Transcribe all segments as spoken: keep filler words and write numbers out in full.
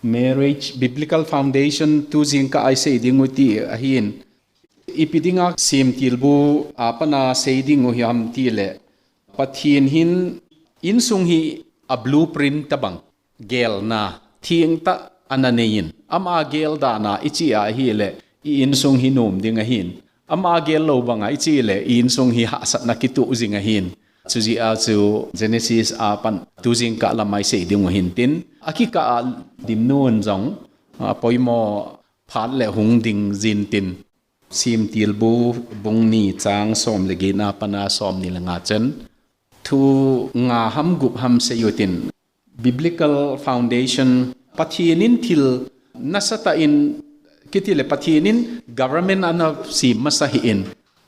Marriage Biblical Foundation tu jingkah a isei ding u ti ahin. Ipi dinga semtilbu a pana sei ding u hiam ti le, Pathen hin insung hi a blueprint tabang gelna thengtah ana nei in, ama gel dan a iche a ahile i insung hi nom ding ahin. Ama gel lou banga iche le i insung hi hahsatna kitoh jing ahin. Chujeh a chu Genesis a pan tu jingkah lam a isei ding u hin tin, akikah a Dimnu in jong, a, poimo phat le hung ding jin tin, Semtilbu bung ni chang som le get na pana som ni le nga chan, thu nga ham gup ham sei u tin, Biblical Foundation, Pathen in thil nasatah in, kiti le Pathen in government ana sem masa hih in,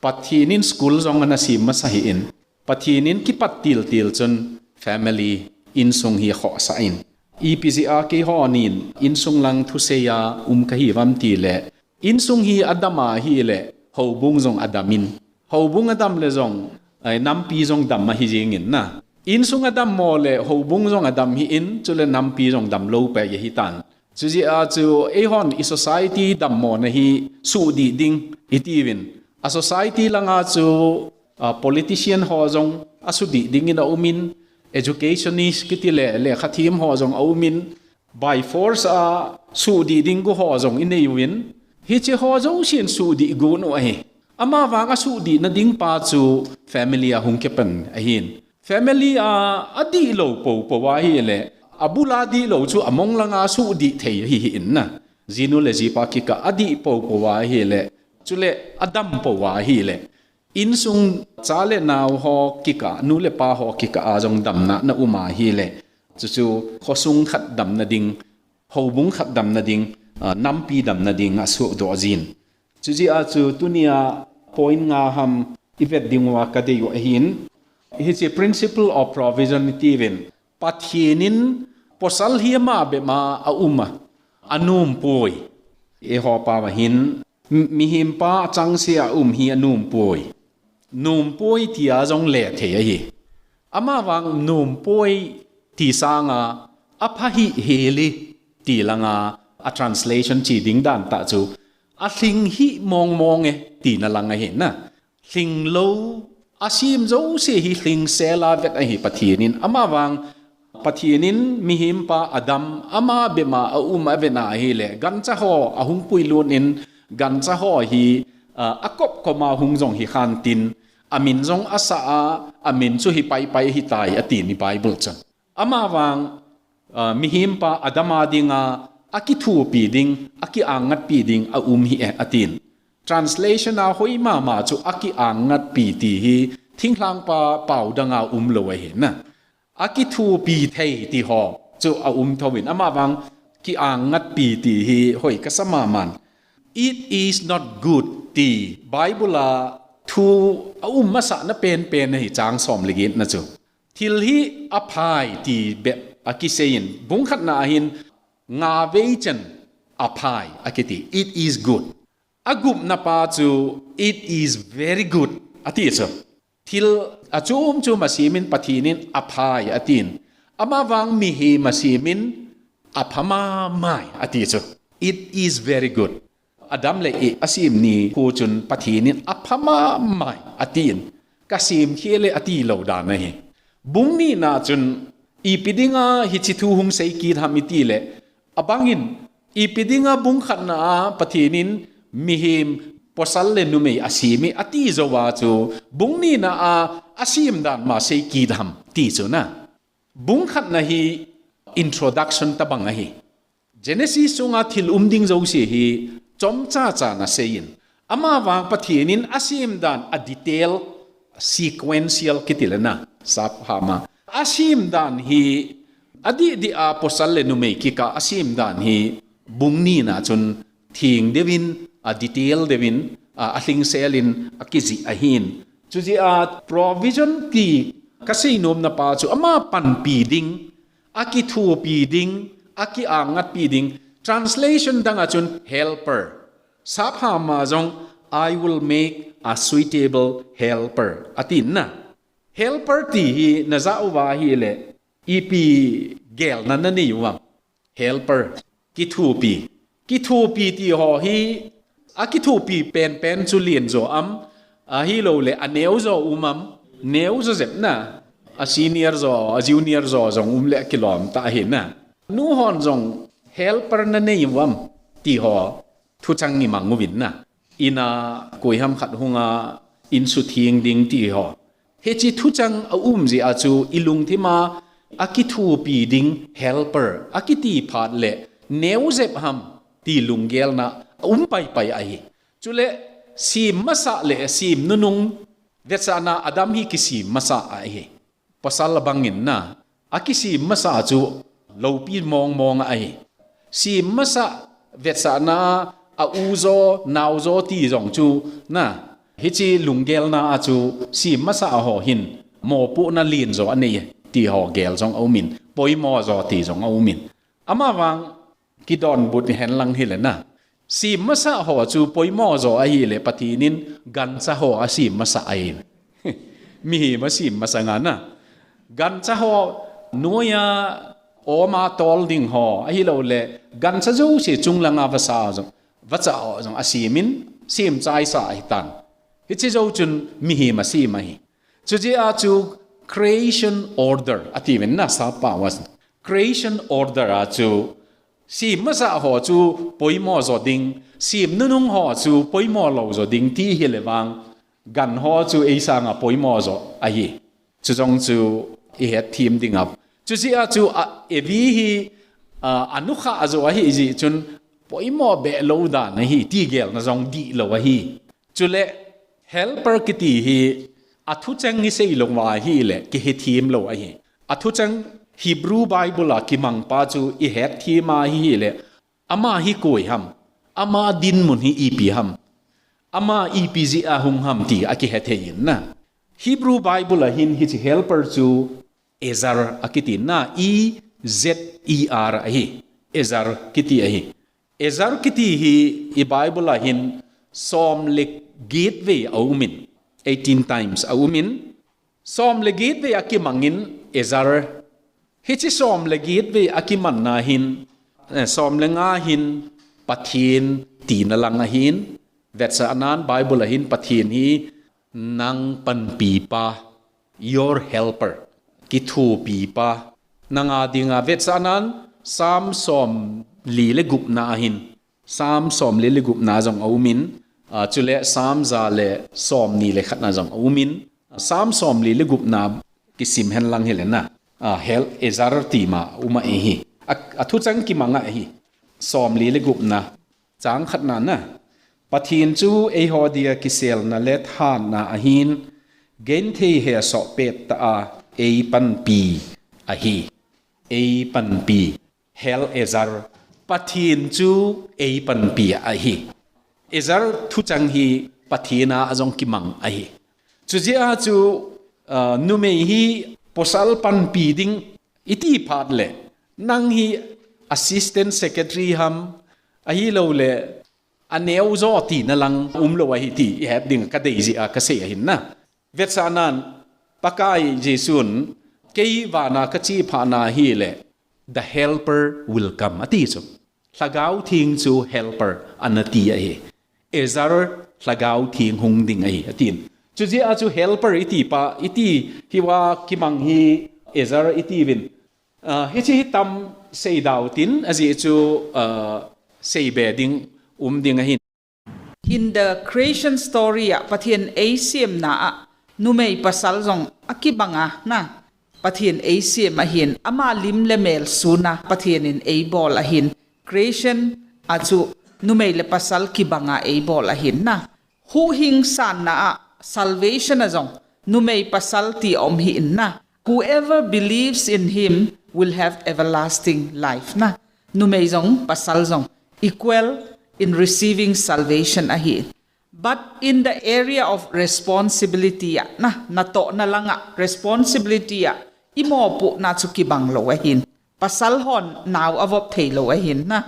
Pathen in school jong ana sem masa hih in, Pathen in kipat tiltil chun family, insung hi khohsah in. Ipi jeh a keihon in insung lang thusei a um kahi uvam ti le, insung hi adam a ahile, houbung jong adam in. Houbung adam le jong, ai, nampi jong dam ahi jing in na. Insung adam mo le, houbung jong adam hih in, chule nampi jong dam lou pai ahi tan. Chujeh a chu eihon i society dammona hi suhdih ding iti uvin. A society langa chu, a, politician ho jong a suhdih dingin a um in, educationist kiti le, lekha them ho jong a um in, by force a suhdih ding gu ho jong i nei uvin. Hiche ho jousen suhdih gu u ahi. Ama vang a suhdih na ding pa chu family a hung kipan ahin. Family a, a dihlou popo ahile, a bul a dihlou chu a mong langa suhdih thei ahi hih in na. Jinu le jipa kikah a dih popo ahile, chule a dam po ahile, insung cha le nao ho kikah, nu le pa ho kikah a jong damna na um ahile, chuchu khosung khat damna ding, houbung khat damna ding, a, nampi damna ding a suhdoh jin. Chujeh a chu tunia point nga ham i vet ding uva ka dei u ahin. Hiche principle of provision iti uvin. Pathen in pasal hi ama bep a a um a, a nom poi. Eiho pao a hin, m-, mihem pa a chang se a um hi a nom poi. Nom poi tia jong le thei ahi. Ama vang nom poi ti sanga a pha hih hel e ti langa a translation che ding dan tah chu a lhing hih mong mong e tina lang ahi na. Lhing lou, a sem jouse hi lhing sel a vet ahi Pathen in. Ama vang Pathen in mihem pa Adam ama bep a a um a vet na ahile, gancha ho a hung puilut in, gancha ho hi, a, a kop koma hung jong hi khan tin, a min jong a sa a, a min chu hi Pai Pai ahi tai ati ni Bible chun. Ama vang, a, mihem pa Adam a dinga a kithopi ding, a kiangngatpi ding a um hih e atin. Translation a hoi mama chu a kiangngatpi ti hi thinglhang pa pao danga um lou ahi na. A kithopi thei ti ho chu a um thou in, ama vang kiangngatpi ti hi hoi ka sa maman. It is not good ti Bible a thu a um masahna penpen ahi chang som le get na chu. Thil hi a phai ti bep a kisei in, bung khatna a hin nga vei chan a phai a kiti, it is good. A gupna pa chu, it is very good a ti chu. Thil a chom chom a sem in Pathen in a phai a tin. Ama vang mihem a sem in a pha mamai a ti chu. It is very good. Adam le Eve a sem ni khu chun Pathen in a pha mamai a tin. Ka sem khel e a ti lou dan ahi. Bung nina chun ipi dinga hiche thu hung sei kit ham i ti le, a bangin ipi dinga bung khatna a Pathen in mihem pasal le numei a sem e a ti jou a chu bung nina a a sem dan ma sei kit ham ti chu na. Bung khatna hi introduction tabang ahi. Genesis chunga thil um ding jouse hi chomcha cha na sei in. Ama vang Pathen in a sem dan a detail, sequential kiti le na, sap hama. A sem dan hi a dih dih a pasal le numei kikah a sem dan hi bung nina chun theng deuin, a detail deuin, a, a lhingsel in a kijih ahin. Chujeh a provision ti ka sei nomna pa chu ama panpi ding, a kithopi ding, a kiangngatpi ding. Translation dang a chun helper. Sap hama jong, "I will make a suitable helper," a tin na. Helper ti hi na ja uva ahile, ipi gelna na nei uvam. Helper. kithupi. Kithupi ti ho hi, a kithupi penpen chu lien jo am, ahilou le a neo jo um am, neo jo jep na, a senior jo, a junior jo jong um le kilom ta hi na. Nu hon jong helper na nei uvam ti ho thuchang i mang uvin na. Ina koiham khat hunga in suthing ding ti ho. Hichi thuchang a um jeh a chu i lungthim a a kithupi ding helper a kiti phat le neo jep ham ti lunggelna a um paipai ahi. Chule sim masa le sim nunung vetsahna Adam hi kisim masa ahi. Pasal abang in na, a kisim masa chu loupi mong mong ahi. Sim masa vetsahna a u jo, nao jo ti jong chu na, hichi lunggelna a chu sim masa ho hin mopohna lien jo a nei ti ho gel jong a um in, poimo jo ti jong a um in. Amavang kidonbut hen lang hile na. Sim masa ho chu poimo jo ahi le Pathen in gancha ho a sim masa ahi. Mihem a sim masa nga na. Gancha ho noiya om a tol ding ho ahilou le gancha jouse chung langa vasa jong, vacha ho jong a sim in, sim chaisa ahi tan. Hichi jou chun mihem a sim ahi. Chujeh a chu creation order a ti uvin na sap pao a. Creation order a chu sim masa ho chu poimo jo ding, sim nunung ho chu poimo lou jo ding ti hile vang, gan ho chu ei sanga poimo jo ahi. Chu jong chu i het thim ding a. Chujeh a chu a, Evi hi, a, a nukha jo ahi jeh chun poimo be lou dan ahi ti gelna jong dihlou ahi. Chule helper kiti hi a thucheng i sei lou va hile kihe thim lou ahi. A thucheng Hebrew Bible a kimang pa chu i het thim a hile ama hi koi ham, ama dinmun hi ipi ham, ama ipi jeh a hung ham ti a kihe thei in na. Hebrew Bible a hin hichi helper chu Ezer a kiti na, E Z E R ahi. Ezer kiti ahi. Ezer kiti hi i Bible a hin som le get vei a um in, eighteen times a um in, som le get vei a kimang in Ezer. Hichi som le get vei a kimanna hin, eh, som le nga hin Pathen tina lang ahin, vetsahnan Bible a hin Pathen hi nang panpi pa, your helper, kithupi pa, nanga dinga vetsahnan Psalm som li le gupna a hin, Psalm som li le gupna jong a um in, a, chule Psalm ja le som ni le khatna jong a um in, Psalm som li le gupna kisim hen lang hile na, a, hel Ezer ti ma um ahi. A, a thucheng kimang ahi. Som li le gupna. Chang khatna na. Pathen chu eiho dia kiselna le thahatna ahin, genthei hesoh pet tah a ei panpi ahi. Ei panpi. Hel Ezer. Pathen chu ei panpi ahi. Ezer thuchang hi Pathen a jong kimang ahi. Chujeh a chu, ah, numei hi pasal panpi ding i ti phat le, nang hi assistant secretary ham, ahilou le, a neo jo tina lang umlou ahi ti i het ding ka dei jeh a ka sei ahin na. Vetsahnan, Pakai Jesun, kei vana ka che phat na hile, the helper will come, ati chu. Lhagao Theng chu helper ana ti ahi. Ezer Lhagao Theng hung ding ahi, atin. Chujeh a chu helper i ti pa, i ti hi va kimang hi Ezer i ti uvin. Ah, hichi hi tam sei dau tin, ajeh chu, ah, sei be ding um ding ahin. In the creation story a Pathen ei siamna a numei pasal jong a kibang a na. Pathen ei siam ahin, ama lim le mel suna Pathen in ei bol ahin, creation a chu numei le pasal kibang a ei bol ahin na. Huhhing sanna a salvation a jong numei pasal ti a um hi in na. Whoever believes in him will have everlasting life na. Numei jong pasal jong equal in receiving salvation ahi. But in the area of responsibility a na, natohna langa responsibility a i mopohna chu kibang lou ahin. Pasal hon nao a vop thei lou ahin na.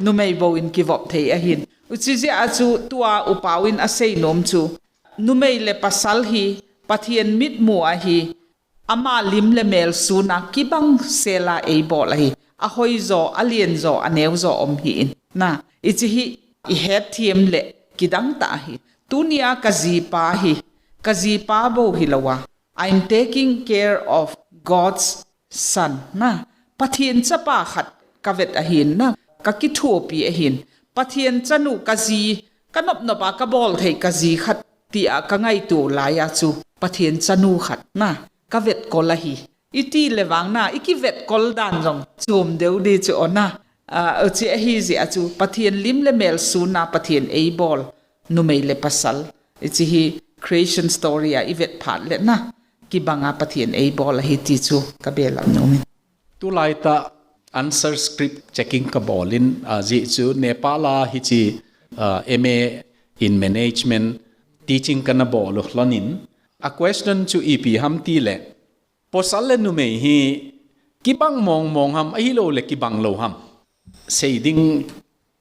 Numei bou in kivop thei ahin. Uchijeh a chu tua upau in a sei nom chu, numei le pasal hi Pathen mitmu ahi, ama lim le mel suna kibang sela ei bol ahi. ahoi jo, alen jo, aneu jo um hi in. Na, hichi hi ihet thiem le kidang tah hi. Tunia kajipa hi, kajipa bou hilou a, I'm taking care of God's son. Na, Pathen chapa khat kavet ahin na, kakithopi ahin. Pathen chanu kaji, kanop nop a kabol thei kaji khat tia kangaito laiya chu Pathen chanu khat na, kavet kol ahi. Iti le vang na, ikivet kol dan jong chom deu di chu ona. Ah, hichi ahi jeh a chu Pathen lim le mel suna Pathen eibol numei le pasal. Hichi hi creation story a ivet phat le na, kibanga Pathen eibol ahi ti chu kabelam nomin. Tulai tah answer script checking kabol in, ah, jeh chu Nepal a hichi, ah, M A in management teaching kana bol u lhonin, a question chu ipi ham ti le, pasal le numei hi kibang mong mong ham ahilou le kibang lou ham. Seiding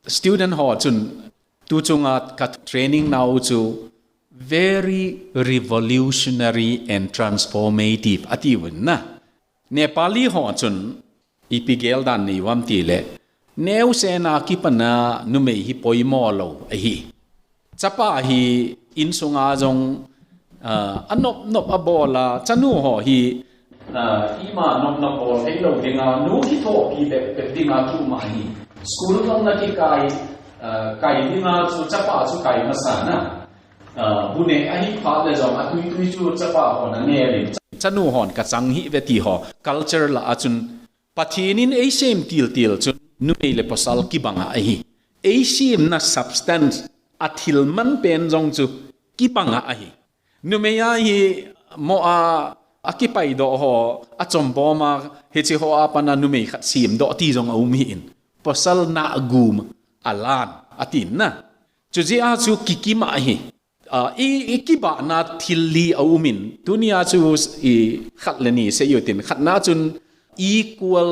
student ho chun tu chunga ka training nau chu very revolutionary and transformative ati uvin na. Nepali ho chun ipi gel dan nei uvam ti le, neusena kipana numei hi poimo lou ahi. Chapa hi insunga jong, ah, anop nop abol a, chanu ho hi, ah, ima nop nop bol thei lou dinga, nu kithopi bep bep dinga tu ma hi. School jong na kikai, ah, kai dinga chu chapa chu kai masa na. Ah, bu ne ahi phat le jong atui tui chu chapa ho na ne lin. Chanu hon kachang hi ve ti ho. Culture la a chun Pathen in eisem til til chun numei le pasal kibanga ahi. Eisemna substance a thil man pen jong chu kibanga ahi. Numei a hi mo a, akipai doh ho, achom bom a, hichi ho a pana numei khat sem doh ti jong aum hi in. Pasal na gum alan atin na. Chuji a chu kikima ahi. Ah, i, i kibahna thil li aumin, tunia chu i khat le ni sei utin, khatna chun equal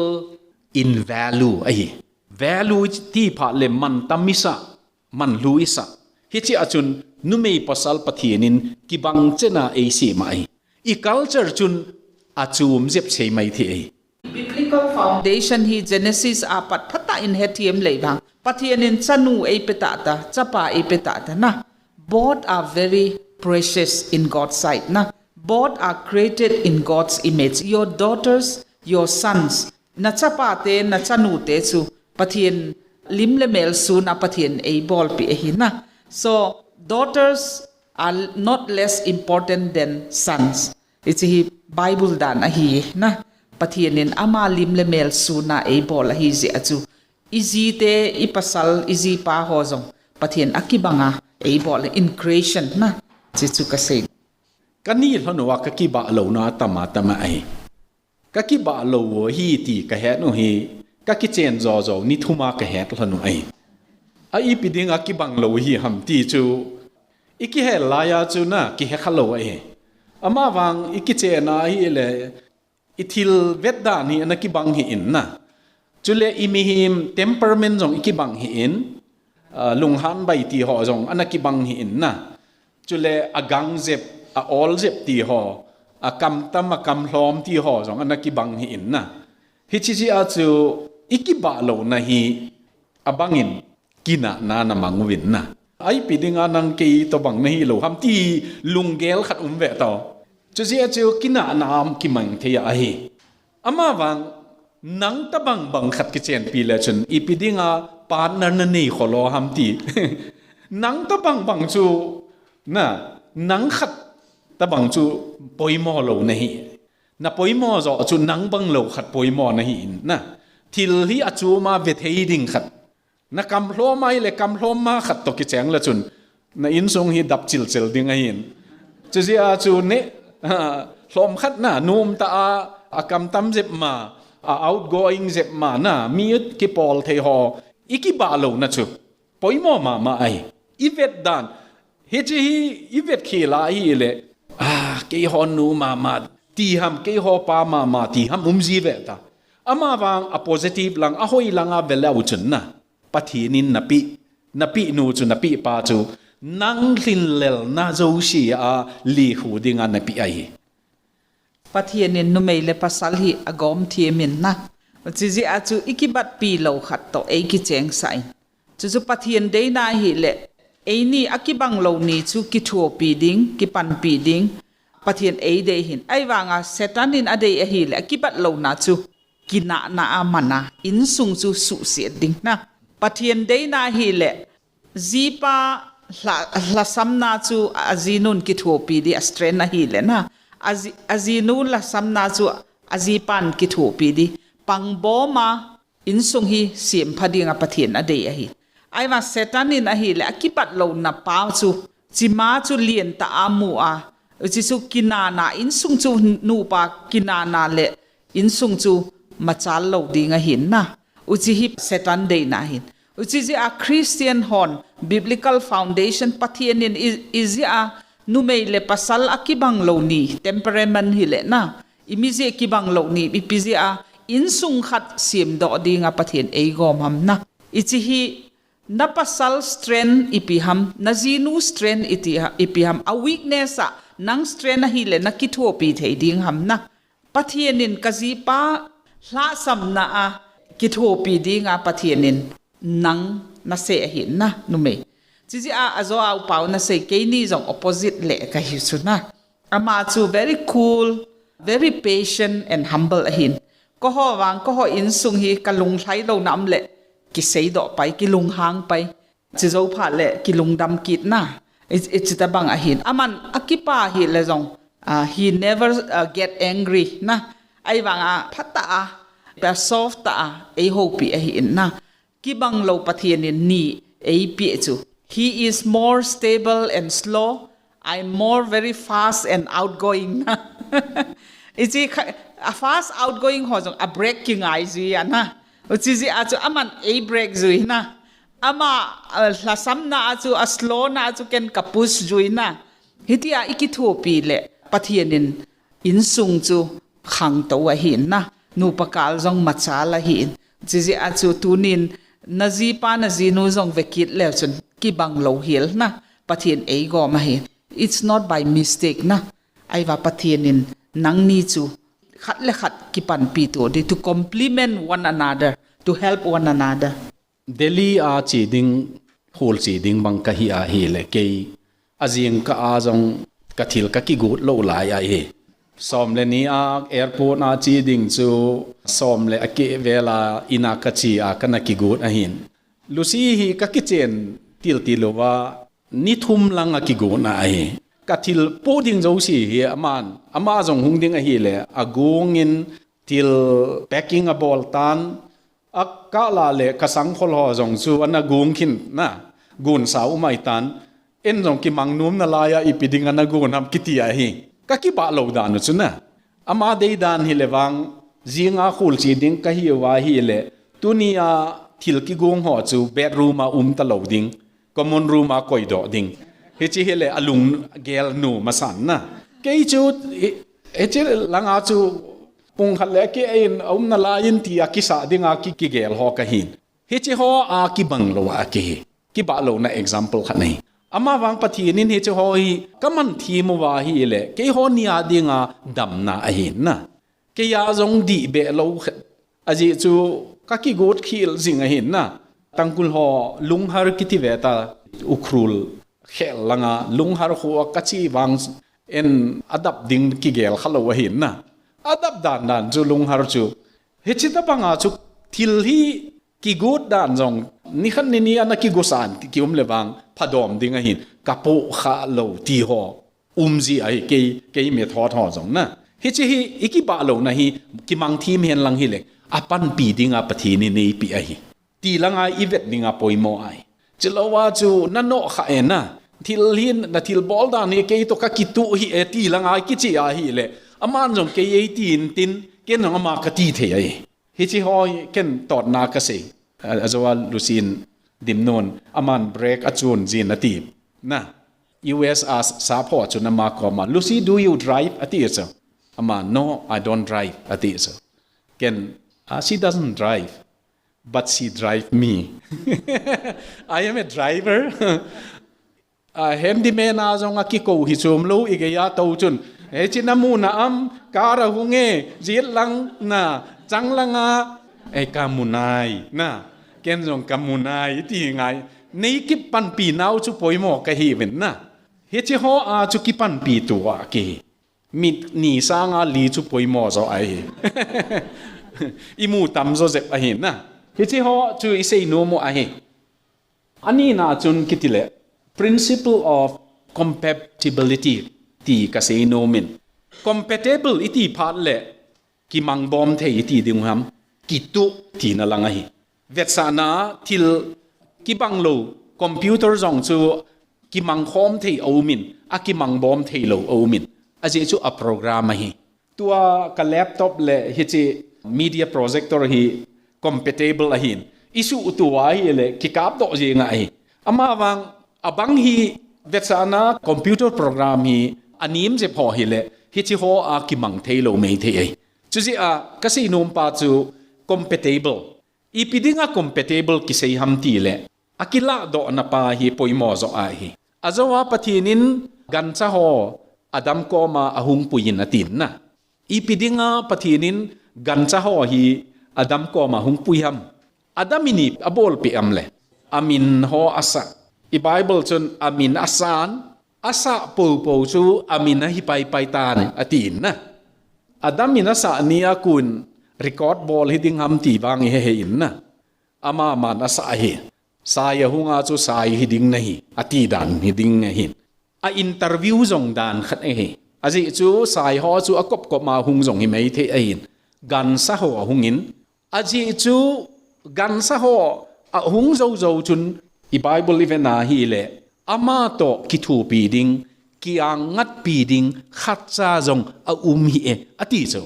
in value ahi. Value ti phat le man tam isa, man lu isa. Hichi a chun numei pasal Pathen in kibang chena eisem ahi. I culture chun achom jep sei mai thei ahi. Biblical foundation hi Genesis a pat phatah in hethem lei vang. Pathen in chanu eipe tah ta, chapa eipe tah ta na. Both are very precious in God's sight na. Both are created in God's image. Your daughters, your sons. Na chapa te, na chanu te chu Pathen lim le mel suna Pathen eibolpi ahi na. So, daughters are not less important than sons. Hichi hi Bible dan ahi na. Pathen in ama lim le mel suna eibol ahi jeh a chu. I ji te, i pasal, i jipa ho jong Pathen akibanga eibol in creation na. Hichi chu kasei. Kani lhon uva kakibah louna tama tama ahi. Kakibah lou u hi ti kahet u hi, kakichen jo jo ni thum a kahet lhon u ahi. A ipi dinga kibang lou hi ham ti chu, i kihel laiya chu na, kihe kha lou ahi. Amavang i kichen a hi le, i thil vet dan hi ana kibang hi in na. Chule i mihem temperament jong i kibang hi in, ah, lunghan bai ti ho jong ana kibang hi in na. Chule a gang jep, a ol jep ti ho, a kam tam, a kam lhom ti ho jong ana kibang hi in na. Hichi jeh a chu i kibah louna hi abang in kinahna na mang uvin na. A ipi dinga nang kei tobang nahi lou ham ti lunggel khat um ve tao. Chuji a chu kinahna a kimang thei ahi. Amavang, nang tobang bang khat kichenpi le chun, ipi dinga partner nanei kholou ham ti. Nang tobang bang chu, na, nang khat tobang chu poimo lou nahi. Na poimo jo chu nang bang lou khat poimo nahi in, na. Thil hi achom a ve thei ding khat. Na kam lhom a hi le kam lhom ma khat toh kicheng le chun, na insung hi dap chil chil ding ahin. Chuji a chu ne, lhom khat na, nom ta a, a kam tam jep ma, a outgoing jep ma na, mi kipol thei ho, i kibah louna chu. Poimo mama ahi. I vet dan. Hichi hi i vet khel a hi le. Ah, kei ho nu mama. Ti ham, kei ho pa mama. Ti ham um ji ve ta. Amavang a positive lang, a hoi lang a ve le u chun na. Pathen in napeh. Napeh nu chu, napeh pa chu. Nang lhinlelna jouse a likhu dinga napeh ahi. Pathen in numei le pasal hi agom thiem in na. Chijeh a chu ikibatpi lou khat toh eikicheng sah in. Chuchu Pathen deina ahileh, eini akibang lou ni chu kithopi ding, kipanpi ding, Pathen eidei ahin. Ahivanga Satan in adei ahileh, akibat louna chu kinahna a mana, insung chu suhset ding na. Pathen deina ahileh, jipa lha, lhasamna chu ajinun kithopi di, a strength ahileh na. Aji, ajinu lhasamna chu ajipan kithopi di. Pangboma insung hi sempha dinga Pathen adei ahi. Ahivang Satan in ahileh, akibat louna pa chu, chima chu lientah a amu a, hiche chu kinahna, insung chu nupa kinahna le insung chu machal lou ding ahin na. Hiche hi Satan deina ahin. Hiche jeh a Christian hon biblical foundation Pathen in i, ijeh a numei le pasal akibang lou ni, temperament hileh na. Imi jeh kibang lou ni, ipi jeh a insung khat semdoh dinga Pathen eigom ham na. Hiche hi na pasal strength ipi ham, na jinu strength iti ha, ipi ham, a weakness a nang strength ahileh na kithopi thei ding ham na. Pathen in ka jipa lhasamna a kithopi dinga Pathen in nang nasei ahin na numei. Chijeh a ajo a upau nasei keini jong opposite le kahi chu na. Ama chu very cool, very patient and humble ahin. Keiho vang, keiho insung hi kalunglhai louna um leh kiseidoh pai, kilunghang pai. Chujou phat leh kilungdam kit na. I, hiche tabang ahin. Aman akipa hileh jong, ah, he never, ah, get angry na. Ahivanga phatah a, soft tah a eihoupi ahin na. Kibang lou Pathen in ni eipeh chu. He is more stable and slow. I'm more very fast and outgoing. Hiche kha, a fast outgoing ho jong a break kingai jui a na. Hiche jeh a chu aman ei break jui na. Ama, ah, lhasamna a chu, a slow na a chu ken ka push jui na. Hitia ikithopi leh Pathen in insung chu khangtou ahin na. Nupa kal jong machal ahin. Chijeh a chu tunin na jipa na jinu jong vekit leu chun kibang lou hel na. Pathen eigom ahin. It's not by mistake na. Ahivang Pathen in nangni chu khat le khat kipanpi to di, to complement one another, to help one another. Delhi a che ding, hol che ding bang kahi ahileh kei ajing kah a jong ka thil ka kigot lou lai ahi. Som le ni a airport a che ding chu som le akeh vel a in a ka che a kana kigot ahin. Lucy hi ka kichen tiltil uva ni thum lang a kigotna ahi. Ka thil po ding jouse hi aman, ama jong hung ding ahileh, agong in thil packing abol tan, akah lah leh ka sangkhol ho jong chu ana gong khin na, gonsa um ahitan, en jong kimang nom nalai a ipi ding ana gon ham kiti ahi. Ka kibah lou dan u chu na. Ama dei dan hileh vang, jing a hol che ding kahi uva ahileh, tuni a thil kigong ho chu bedroom a um talou ding, common room a koidoh ding. Hiche hileh alunggel nom asan na. Kei chu, hi, hiche lang a chu pung khat le akeh in a um nalai in tia kisah dinga ki, kigel ho kahin. Hiche ho a kibang lou a kihi. Kibah louna example khat ahi. Ama vang Pathen in hiche ho hi ka man them uva ahileh, keiho ni a dinga damna ahin na. Kei a jong dih beh lou khat. Ajeh chu ka kigot khel jing ahin na. Tangkhul ho lunghar kiti ve ta, Ukhrul khel langa lunghar ho a ka che vang en adap ding kigel kha lou ahin na. Adap dan dan chu lunghar chu. Hiche tabang a chu thil hi kigot dan jong nikhat nini ana kigosan ki, kium le vang phadom ding ahin. Ka poh kha lou ti ho um ji ahi, kei, kei method ho jong na. Hiche hi ikibah louna hi kimang them hen lang hileh, apanpi dinga Pathen in eipeh ahi. Ti langa ivet dinga poimo ahi. Chulou a chu na noh kha e na. Thil hin, na thil bol dan hi kei toh ka kituh hi e ti langa kiche ahileh, aman jong kei eiti intin, ken jong ama kati thei ahi. Hiche ho hi ken totna kasei. A, ajo a Lucy in dimnun, aman brake achun jin ati. Na, U S a sap ho chun ama koma, "Lucy, do you drive?" ati chu. Ama, "No, I don't drive," ati chu. Ken, "Ah, she doesn't drive, but she drive me." I am a driver. A, handyman a jong akikou hi chom lou, igei a tou chun. Hiche namu na am, car ahung e, jet lang na, chang langa, Ei, kamu nai, na. Ken jong kamu nai, iti ngai. Nei kipanpi nau chu poimo kahiuvin na. Hiche ho a chu kipanpi tua kihi. Mi ni sanga li chu poimo jo ahi. Imu tam jo jep ahi na. Hiche ho chu isei nom u ahi. Ani na chun kiti le, principle of compatibility ti kasei nomin. Compatible iti phat le, kimangbom thei iti ding ham, kitu tina lang ahi. Vetsahna thil kibang lou, computer jong chu kimangkhom thei aumin, akimangbom thei lou aumin. Ajeh chu a program ahi. Tua ka laptop le hiche media projector hi compatible ahin. Isuh tua ahile kikap doh jeng ahi. Amavang abang hi vetsahna computer program hi anem jep ho hile hiche ho a kimang thei lou mei thei ahi. Chujeh a kasei nom pa chu compatible. Ipi dinga compatible kisei ham tile, akilah dohna pa hi poimo jo ahi. Ajou a Pathen in gancha ho Adam koma ahung pui in atin na. Ipi dinga Pathen in gancha ho hi Adam koma hung pui ham. Adam in ipi abolpeh ham le, amin ho asah. I Bible chun amin asan, asah popo chu amin ahi paipai tan atin na. Adam in asah ni a kon record bol hiding ham ti vang ihe he in na. Amaman asah ahi. Sai ahunga chu sai hiding nahi, ati dan hiding ahin. A interview jong dan khat ahi. Ajeh chu sai ho chu akop kop ma hung jong himei thei ahin. Gancha ho ahung in. Ajeh chu gancha ho ahung jou jou chun i Bible ive na hile, ama toh kithopi ding, kiangatpi ding khatcha jong aum hih e, ati chu.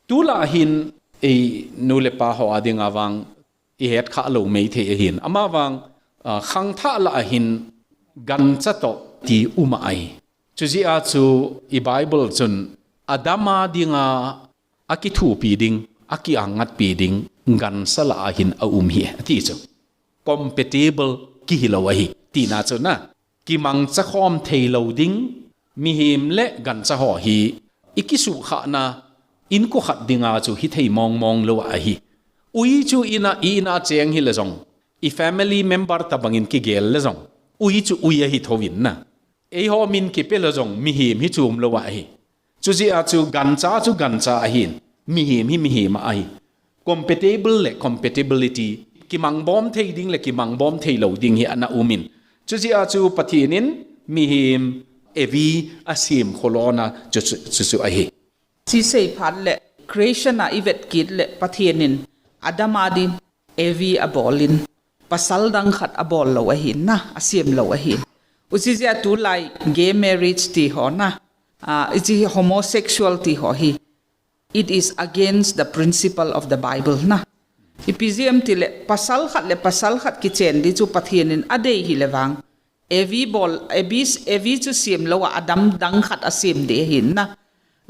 Tulai hin einu le pa ho a dinga vang ihet kha lou mei thei ahin. Amavang, ah, khangthah lah ahin gancha toh ti um ahi. Chujeh a chu i Bible chun Adam a dinga akithopi ding, akiangatpi ding gancha lah ahin aum hih e, ati chu. Compatible kihi lou ahi, tina chu na. Kimangcha khom thei lou ding, mihem le gancha ho hi ikisuhkhahna inko khat dinga chu hithei mong mong lou ahi. Ui chu ina, ina cheng hile jong, i family member tabang in kigel le jong, ui chu ui ahi thouvin na. Eiho min kipe le jong mihem hi chu um lou ahi. Chujeh a chu gancha chu gancha ahin, mihem hi mihem ahi. Compatible le compatibility, kimangbom thei ding le kimangbom thei lou ding hi ana um in. Chujeh a chu Pathen in mihem Evi asem kholona chu, chu, chu, chu ahi. Chisei phat le creation a ivet kit le Pathen in Adam a din Evi abol in, pasal dang khat abol lou ahin na, asem lou ahin. Uchijeh a tulai gay marriage ti ho na, ah, ichi homosexual ti ho hi, it is against the principle of the Bible na. Ipi jeh ham tile, pasal khat le pasal khat kichen di chu Pathen in adei hile vang, Evi bol, Evi, Evi chu sem lou a, Adam dang khat asem di ahin na.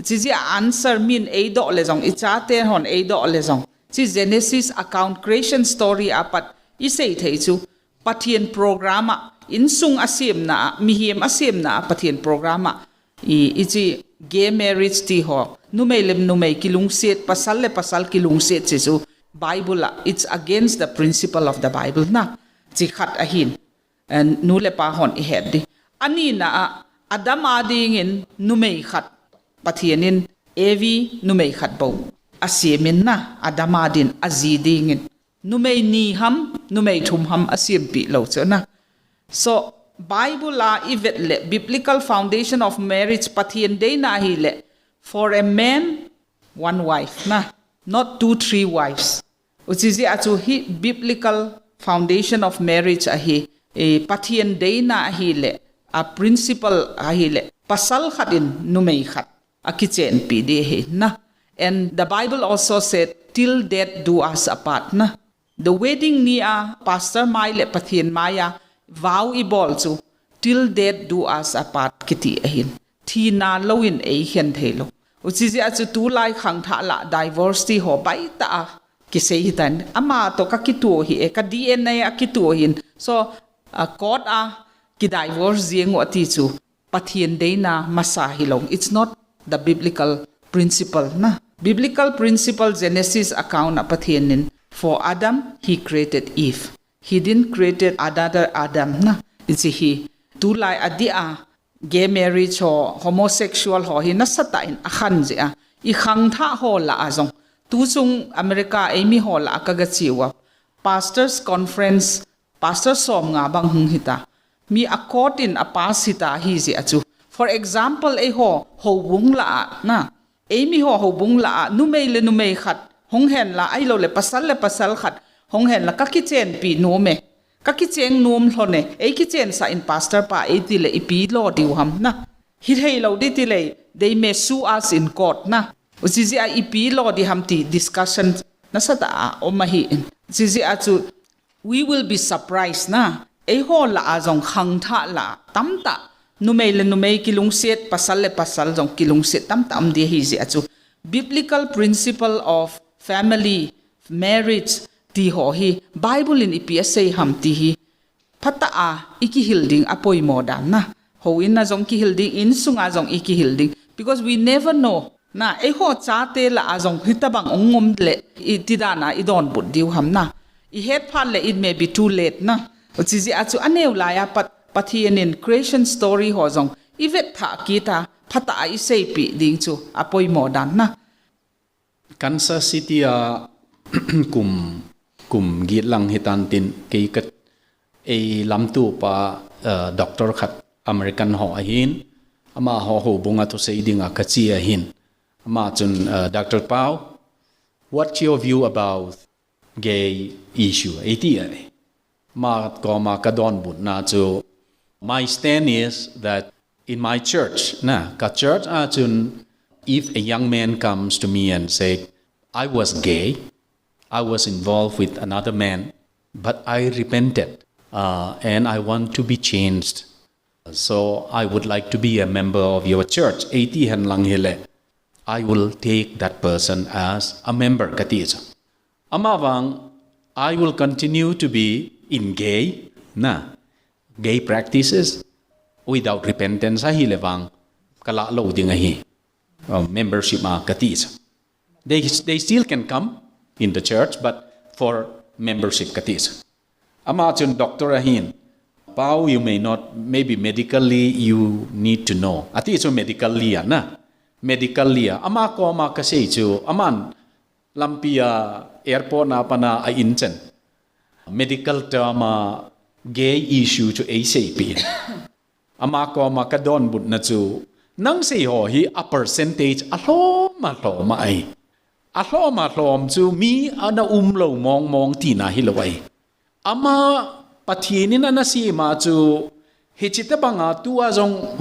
Chijeh a answer min eidoh le jong, ichate hon eidoh le jong, chi Genesis account, creation story a pat isei thei chu, Pathen program a, insung asemna a, mihem asemna a, Pathen program a, i, ichi gay marriage ti ho, numei le numei kilungset, pasal le pasal kilungset chi chu, Bible a, it's against the principle of the Bible na, chi khat ahin. Eh, nu le pa hon ihet di. Anina a, Adam a dingin numei khat, Pathen in Evi numei khat bou asem in na, Adam a din aji dingin. Numei ni ham, numei thum ham asempeh lou chu na. So, Bible a ivet le, biblical foundation of marriage, Pathen deina ahile, for a man, one wife na, not two, three wives. Uchijeh a chu hi biblical foundation of marriage ahi, eh, Pathen deina ahile, a principle ahile, pasal khat in numei khat akichenpi di ahi na. And the Bible also said, "Till death do us apart" na. The wedding ni a pastor mai le Pathen mai a vow ibol chu, "Till death do us apart" kiti ahin. Thina lou in eikhen thei lou. Uchijeh a chu tulai khangthah lah divorce ti ho baitah a kisei hitan. Ama toh kakitoh hi e, ka D N A a kitoh hin. So, a court a ki divorce jeng u ati chu Pathen deina masa hilou. It's not the biblical principle na. Biblical principle Genesis account a Pathen in For Adam, he created Eve. He didn't created another Adam na. Hiche hi, tulai a dia, gay marriage ho, homosexual ho hi nasatah in akhen jia. I khangthah ho lah a jong. Tuchung America eimi ho lah a kaga che uva. Pastors conference, pastor som nga bang hung hita. Mi a court in a pass hita hijeh a chu. For example, eiho, houbung lah a na. Eimi ho houbung lah a, numei le numei khat, hung hen la, ahilou le pasal le pasal khat, hung hen la, kakichenpi nom e. Kakicheng nom lhon e, ei kichensah in pastor pa, eiti le ipi lo diu ham na. Hithei lou ding ti le, they may sue us in court na. Hijeh a ipi lo ding ham ti discussion nasatah a um ahi. Hijeh a chu, we will be surprised na. Eiho lah a jong khangthah lah tamtah. Numei le numei kilungset, pasal le pasal jong kilungset tamtah um ding ahi jeh a chu. Biblical principle of family, marriage, ti ho hi, Bible in ipi asei ham ti hi. Phatah a, i kihil ding apoimo dan na. Houin a jong kihil ding, insung a jong i kihil ding. Because we never know. Na, eiho chate lah a jong hitabang ong um le, iti dan a i donbut diu ham na. I het phat le it may be too late na. Hijeh a chu aneo lai a pat, Pathen in creation story ho jong i vet thah kit a, phatah a i seipeh ding chu apoimo dan na. Kansas City a kum, kum get lang hitan tin kei ka ei lamtupa, uh, doctor khat American ho ahin, amaho houbung a thusei ding a kache ahin. Ama chun, uh, Doctor Pau, what's your view about gay issue? Eiti ahi. Ama koma ka donbutna chu, my stand is that in my church, na, ka church a chun, if a young man comes to me and said, I was gay, I was involved with another man, but I repented, uh, and I want to be changed. So I would like to be a member of your church. Eiti hen lang hile, I will take that person as a member kati chu. Ama vang, I will continue to be in gay, na, gay practices without repentance ahile vang, kalah lou ding ahi. Uh, membership a kati chu. They, they still can come in the church, but for membership kati chu. Ama chun doctor ahin, Pau, you may not, maybe medically you need to know. Ati chu medically a na. Medically a. Ama koma kasei chu, aman lampi a airport na pat a a in chen. Medical term a gay issue chu eiseipeh in. Ama koma ka donbutna chu, nang sei ho hi a percentage alhom alhom ahi. Alhom alhom chu mi ana um lou mong mong tina hilou ahi. Ama Pathen in ana sem a chu, hiche tobang a tua jong,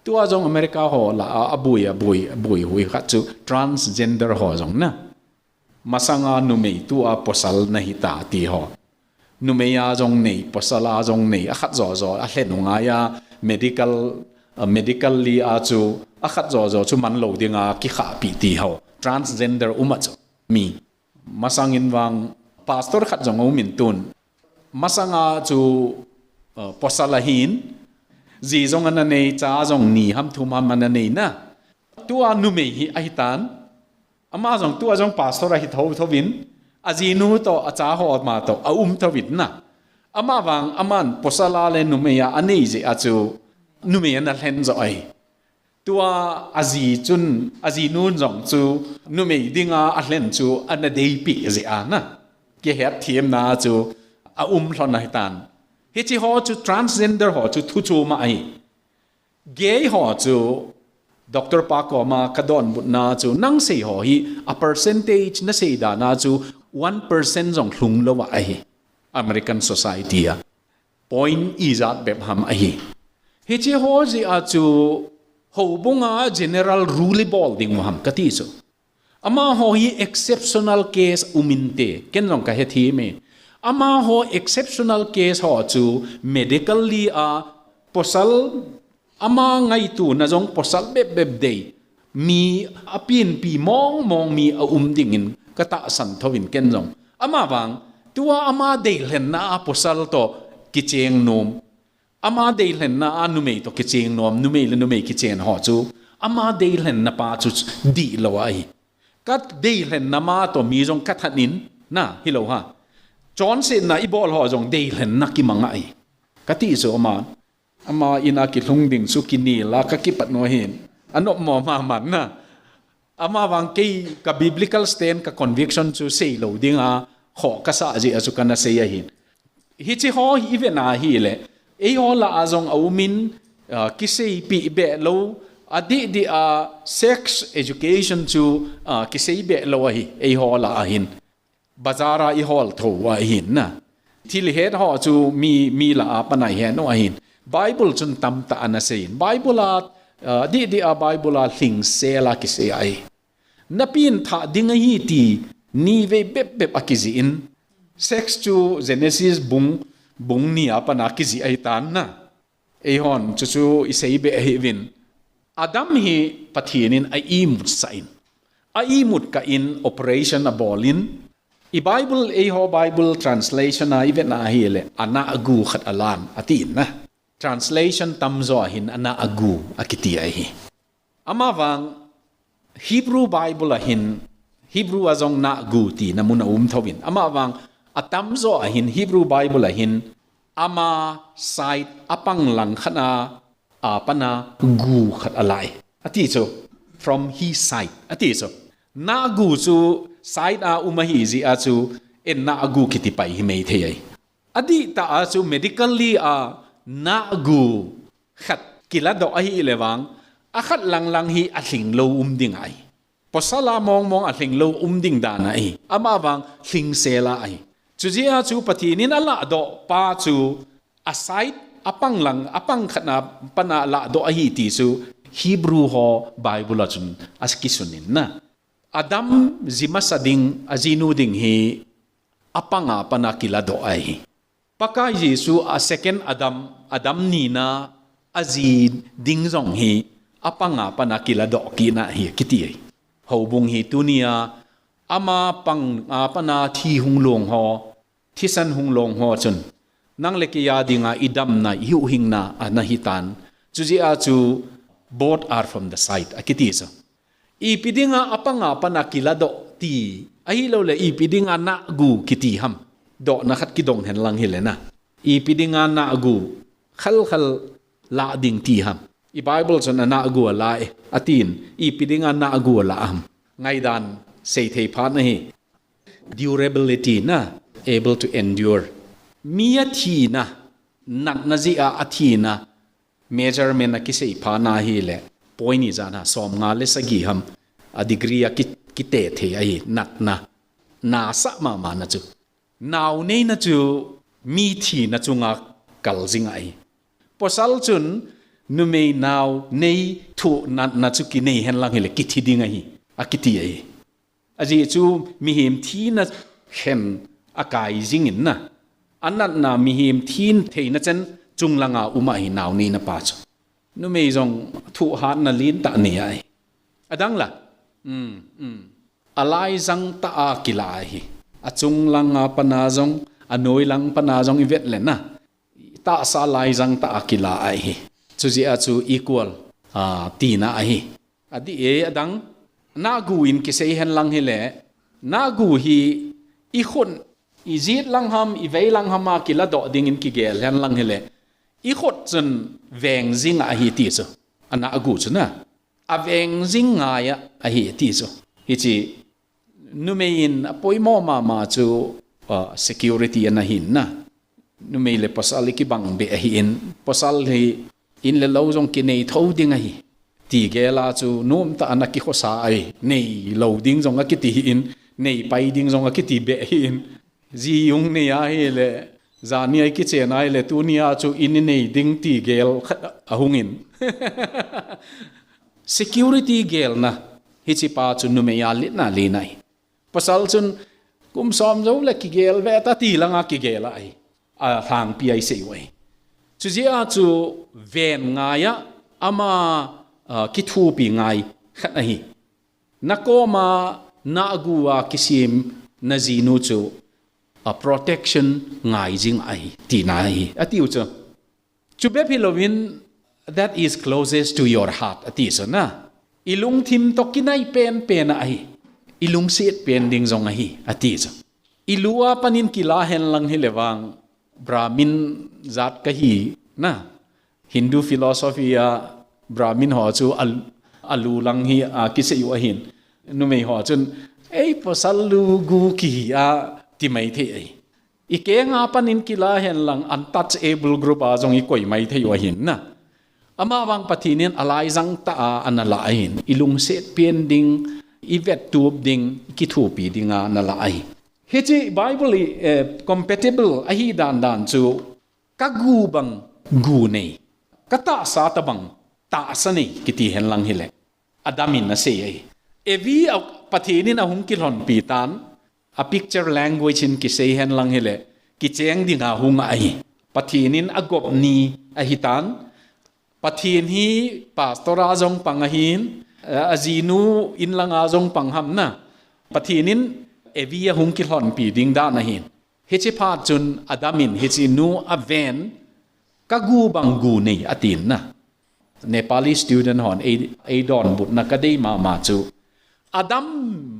tua jong America ho lah a, aboi, aboi, aboi hui khat chu transgender ho jong na. Masang a numei tua pasal na hita ti ho. Numei a jong nei, pasal a jong nei, akhat jo jo, alhen u ngai a medical, uh, medically a chu, akhat jo jo chu man lou ding a kikhahpeh ti ho. Transgender um a chu mi. Masang in vang pastor khat jong aum in tun. Masang a chu, uh, pasal ahin, ji jong ana nei, cha jong ni ham thum ham ana nei na. Tua numei hi ahitan, ama jong tua jong pastor ahi thotho in, ajinu toh, acha ho ama toh, aum tho in na. Ama vang, aman pasal a le numei a anei jeh a chu, numei ana lhen jo ahi. Tua aji chun, ajinun jong chu, numei ding a alhen chu, ana deipeh jeh a na. Kihet themna chu, aum lhon ahitan. Hiche ho chu transgender ho chu thu chom ahi. Gay ho chu, Doctor pa koma ka donbutna chu, nang sei ho hi, a percentage na sei dan a chu, one percent jong lhung lou ahi. American society a. Point ijat bep ham ahi. Hiche ho jeh a chu, houbung a general rule bol ding u ham kati chu. Amaho hi exceptional case um inte, ken jong kahethem e. Amaho exceptional case ho chu medically a pasal ama ngaituna jong pasal bep bep dei. Mi apenpi mong mong mi aum ding in katahsan tho in ken jong. Ama vang, tua ama deilhenna a pasal toh kicheng nom. Ama deilhenna a numei toh kicheng nom, numei le numei kichen ho chu. Ama deilhenna pa chu dihlou ahi. Ka deilhenna ma toh mi jong kathat in, Na, hilou ha. Chonsetna ibol ho jong deilhenna kimang ahi. Kati chu ama. Ama in a kilhung ding chu kinel a kakipat nu ahin. Anop mo mama na. Ama vang kei ka biblical stand ka conviction chu seilou ding a khoh kasah jeh a chu kana sei ahin. Hiche ho hi ivet na hile. Eiho lah a jong aumin, ah, kiseipi behlou. Adih dih a sex education chu, ah, kisei behlou ahi. Eiho lah a hin. Bazar a ihol tho u ahin na. Thil het ho chu mi, mi lah a pat a ihet u ahin. Bible chun tamtah ana seiyin. Bible a, ah, dih dih a Bible a lhingsel a kisei ahi. Napin thah ding ahi ti nivei bep bep a kijih in. Sex chu Genesis bung, bung ni a pat a kijih ahi tan na. Eihon chuchu isei beh ahiuvin. Adam hi Pathen in a imut sah in. A imut kah in operation abol in. I Bible, eiho Bible translation a ivet na hile, anahgu khat alan, atin na. Translation tamjo a hin anahgu akiti ahi. Ama vang Hebrew Bible a hin, Hebrew a jong nahgu tina mun aum thouvin. Ama vang atamjo a hin, Hebrew Bible a hin, ama side apang lang khat a, a pat a gu khat alai. Ati chu, from his side. Ati chu, nahgu chu side a um ahi jeh a chu, en nahgu kiti pai hi mei thei ahi. Adih tah a chu medically a nahgu khat kiladoh ahile vang, akhat lang lang hi alhinglou um ding ahi. Pasal a mong mong alhinglou um ding dan ahi. Ama vang lhingsel a ahi. Chujeh a chu Pathen in aladoh pa chu a side apang lang, apang khat a pat a ladoh ahi ti chu Hebrew ho Bible a chun akisun in na. Adam ji masa ding, ajinu ding hi apang a pat a kiladoh ahi. Pakai Jesu a second Adam, Adam nina aji ding jong hi apang a pat a kiladoh kit na hi kiti ahi. Houbung hi tunia ama pang a pat a thi hung long ho, thisan hung long ho chun, nang le kei a dinga idamna, ihuhhingna ana hitan. Chujeh a chu both are from the side akiti chu. Ipi dinga apang a pat a kiladoh ti, ahilouleh ipi dinga nahgu kiti ham. Dohna khat kidong hen lang hile na. Ipi dinga nahgu khalkhal lah ding ti ham. I Bible chun anahgu ala e, atin, ipi dinga nahgu ala ham. Ngaidan seithei phat na hi. Durability na, able to endure. Mi athina, natna jeh a athina, measurement a kisei phat na hile, point ijat ham, som nga le sagi ham, a degree a ki, kite thei ahi, natna, nasah mama na chu. Nau neina chu mi thina chunga kal jing ahi. Pasal chun numei nau nei thu natna chu kinei hen lang hile kithi ding ahi, akiti ahi. Ajeh chu mihem thina khen akai jing in na. Anatna mihem thin theina chen chung langa um ahi nau neina pa chu. Numei jong thuhatna lentah nei ahi. Adang la. Um, um. Alaijang tah a kila ahi. Achung langa pat a jong, anoi lang pat a jong ivet le na. Tahsa laijang tah a kila ahi. Chujeh a chu equal, ah, tina ahi. Adih e adang, nahgu in kisei hen lang hile, nahgu hi ikhut, ijet lang ham, ivei lang ham a kiladoh ding in kigel hen lang hile, ikhut chun veng jing ahi ti chu. Anahgu chu na. Aveng jing ngai a ahi ti chu. Hiche numei in apoimo mama chu, ah, security ana hin na. Numei le pasal ikibang beh ahin, pasal hi in le lou jong kinei tho ding ahi. Ti gel a chu nomtah ana kikhosa ahi, neilou ding jong akiti hin, neipai ding jong akiti beh hin. Ji jong nei ahile, jani a ikichen ahile, tunia chu in inei ding ti gel khat ahung in. Security gelna, hiche pa chu numei a letna lena ahi. Pasal chun kum som jou le kigel ve ta ti langa kigel ahi. Alhangpi a isei u ahi. Chujeh a chu ven ngai a ama, ah, kithopi ngai khat ahi. Nakoma nahgu a kisem najinu chu, ah, protection ngai jing ahi tina ahi. Atiu chu. Chubep hilouvin, that is closest to your heart, ati chu na. Ilungthim toh kinai penpen ahi. Ilungset pen ding jong ahi, ati chu. Ilu a panin kila henlang hileh vang Brahmin jat kahi na. Hindu philosophy a Brahmin ho chu al-, alu lang hi a kisei u ahin. Numei ho chun, "Ei, pasal lu gu kihi a," ti mai thei ahi. Ikeng a panin kila henlang untouchable group a jong ikoi mai thei u ahin na. Amavang Pathen in alaijang tah a ana la ahin. Ilungset pen ding, ivettup ding, ikithopi ding a ana la ahi. Hiche Bible i, eh, compatible ahi dan dan chu, ka gu bang gu nei, ka tahsa tabang tahsa nei kiti henlang hileh, Adam in asei ahi. Evi a Pathen in ahung kilhonpi tan, a picture language in kisei henlang hileh, kicheng ding a hung ahi. Pathen in agop ni ahi tan, Pathen hi pastor a jong pang ahin, a, ajinu in lang a jong pang ham na. Pathen in Evi ahung kilhonpi ding dan ahin. Hiche phat chun Adam in hiche nu aven, ka gu bang gu nei atin na. Nepali student hon ei, ei donbut na kadei mama chu. Adam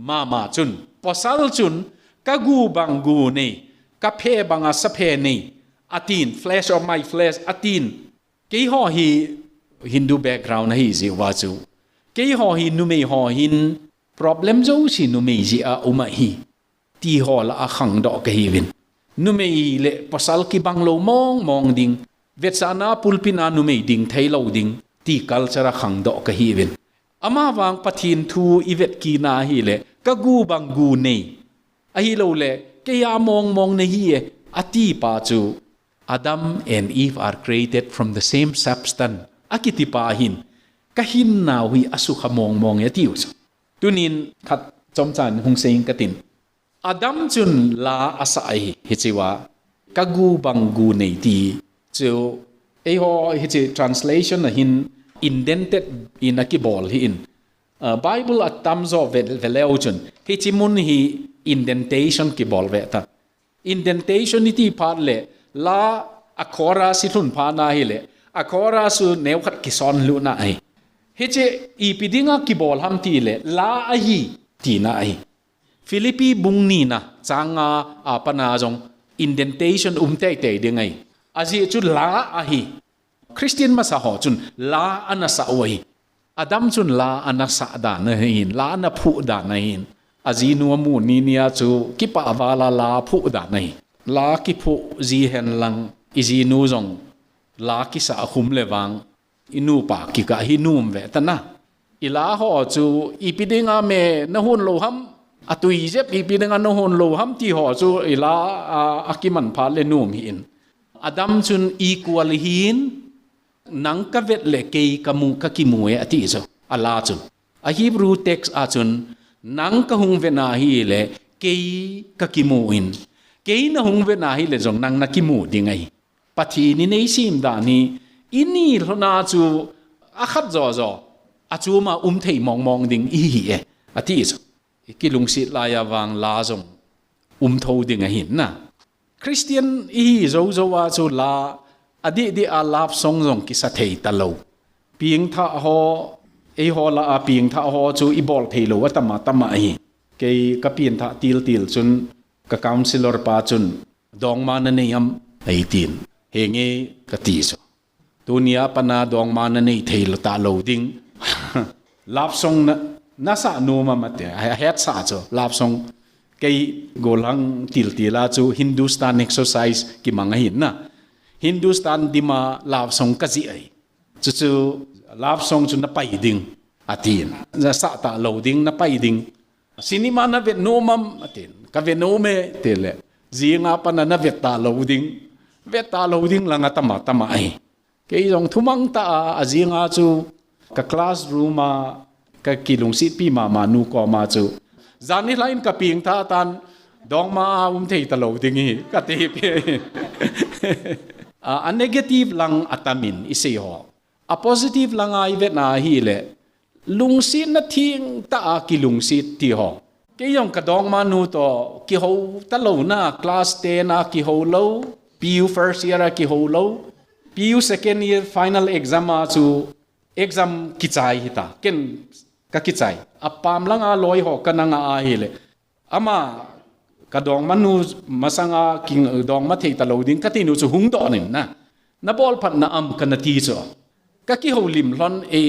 mama chun, pasal chun, ka gu bang gu nei, ka phe bang a sa phe nei, atin, flesh of my flesh, atin. Keiho hi Hindu background ahi jeh uva chu. Keiho hi numei ho hin problem jouse numei jeh a um ahi. Ti ho lah a khangdoh kahiuvin. Numei le pasal kibang lou mong mong ding. Vetsahna pulpit a numei ding thei lou ding. Ti culture a khangdoh kahiuvin. Amavang Pathen thu ivet kit na hileh, ka gu bang gu nei. Ahilouleh, kei a mong mong nahi e, ati pa chu, Adam and Eve are created from the same substance. Akiti pa hin, ka hinnau hi asukha mong mong e atiu chu. Tunin khat chomchan hung seiyin katin. Adam chun la asa ahi, hichea, ka gu bang gu nei ti chu, eiho hiche translation a hin indented in akibol hi in. Uh, Bible atamjo ve, veleu chun, hiche mun hi indentation kibol ve ta. Indentation iti phat le, la a chorus i lhun phat na hileh, a chorus u neokhat kison lhun na ahi. Hiche ipi dinga kibol ham tileh, la ahi, tina ahi. Philippi bung nina, chang nga a pat na jong indentation um teitei ding ahi. Ajeh chu la ahi. Christian masa ho chun la ana sa u ahi. Adam chun la ana sa dan ahin, la ana phuh dan ahin. Ajinu amu ni nia chu kipah vala la phuh dan ahi. La kiphuh ji henlang, ijinu jong la kisa a khum le vang, inupa kikah hi nom ve ta na. Ila ho chu ipi dinga me nahon lou ham, atui jep ipi dinga nahon lou ham ti ho chu ila a, akiman phat le nom hi in. Adam chun equal hin, nang ka vet le kei ka mu, ka kimu e ati chu. A la chun. A Hebrew text a chun, nang ka hung vet na hileh kei ka kimu in. Kei nahung vet na hileh jong nang nakimu ding ahi. Pathen in eisem dan hi, ini lhona chu akhat jo jo, achom a um thei mong mong ding ihi e, ati chu. Ikilungset laiya vang la jong um tho ding ahin na. Christian ihi jou jou a chu la, adih dih a love song jong kisa thei talou. Pengthah ho, eiho lah a pengthah ho chu ibol thei lou atam atam ahi. Kei ka pengthah til til chun ka counselor pa chun, dongma nanei am? Eitin. Henge kati chu. Tunia pat na dongma nanei thei lou talou ding. Love song na, nasa nom am ati. Ahetsah chu. Love song. Kei golhang til til a chu Hindustan exercise kimang ahin na. Hindustan dim a love song kajih ahi. Chuchu love song chu napai ding. Atin. Nasah talou ding, napai ding. Cinema navet nom am? Atin. Ka ve nom e, tileh. Jinga pat na navet talou ding. Vet talou ding lang atam atam ahi. Kei jong thumang tah a, ajinga chu ka classroom a, ka kilungsetpi mama nu koma chu. Jan nilhah in ka pengthah tan, dongma a um thei talou ding hi, kati pi. A, a negative lang atam in isei ho. A positive langa ivet na hileh, lungsetna thengtah a kilungset ti ho. Kei jong ka dongma nu toh, kihou talou na, class ten a kihou lou, P U first year a kihou lou, P U second year final exam a chu, exam kichai hita, ken ka kichai. Apam langa loi ho kana nga ahileh. Ama Ka dongmanu masanga king dongma thei talou ding kati nu chu hung doh in na. Na bol phat na am kana ti chu. Ka kihoulim lhon e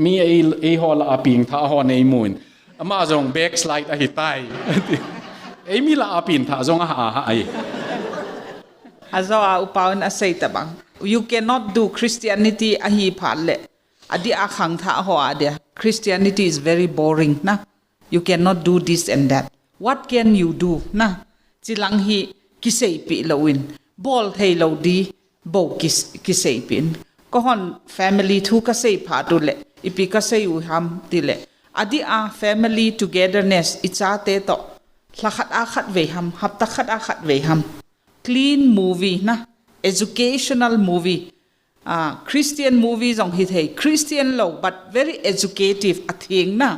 mi e e ho la a ping tha ho nei mun. Ama jong backslide ahi tai. Ei mi la a ping tha jong a ha ha ai. Ajo a upaun a sei ta bang. You cannot do Christianity ahi phat le. Adi a khang tha ho a dia. Christianity is very boring na. You cannot do this and that. What can you do na? Chilang hi kisei pi lo in. Bol thei lo di bo kis, kisei pi in. Ko hon family thu ka sei pha tu le. Ipi ka sei u ham ti le. Adi a family togetherness i chate to. Lha khat a khat vei ham, hapta khat a khat vei ham. Clean movie na, educational movie. Uh, Christian movie jong hi thei, Christian lo, but very educative, a thing na.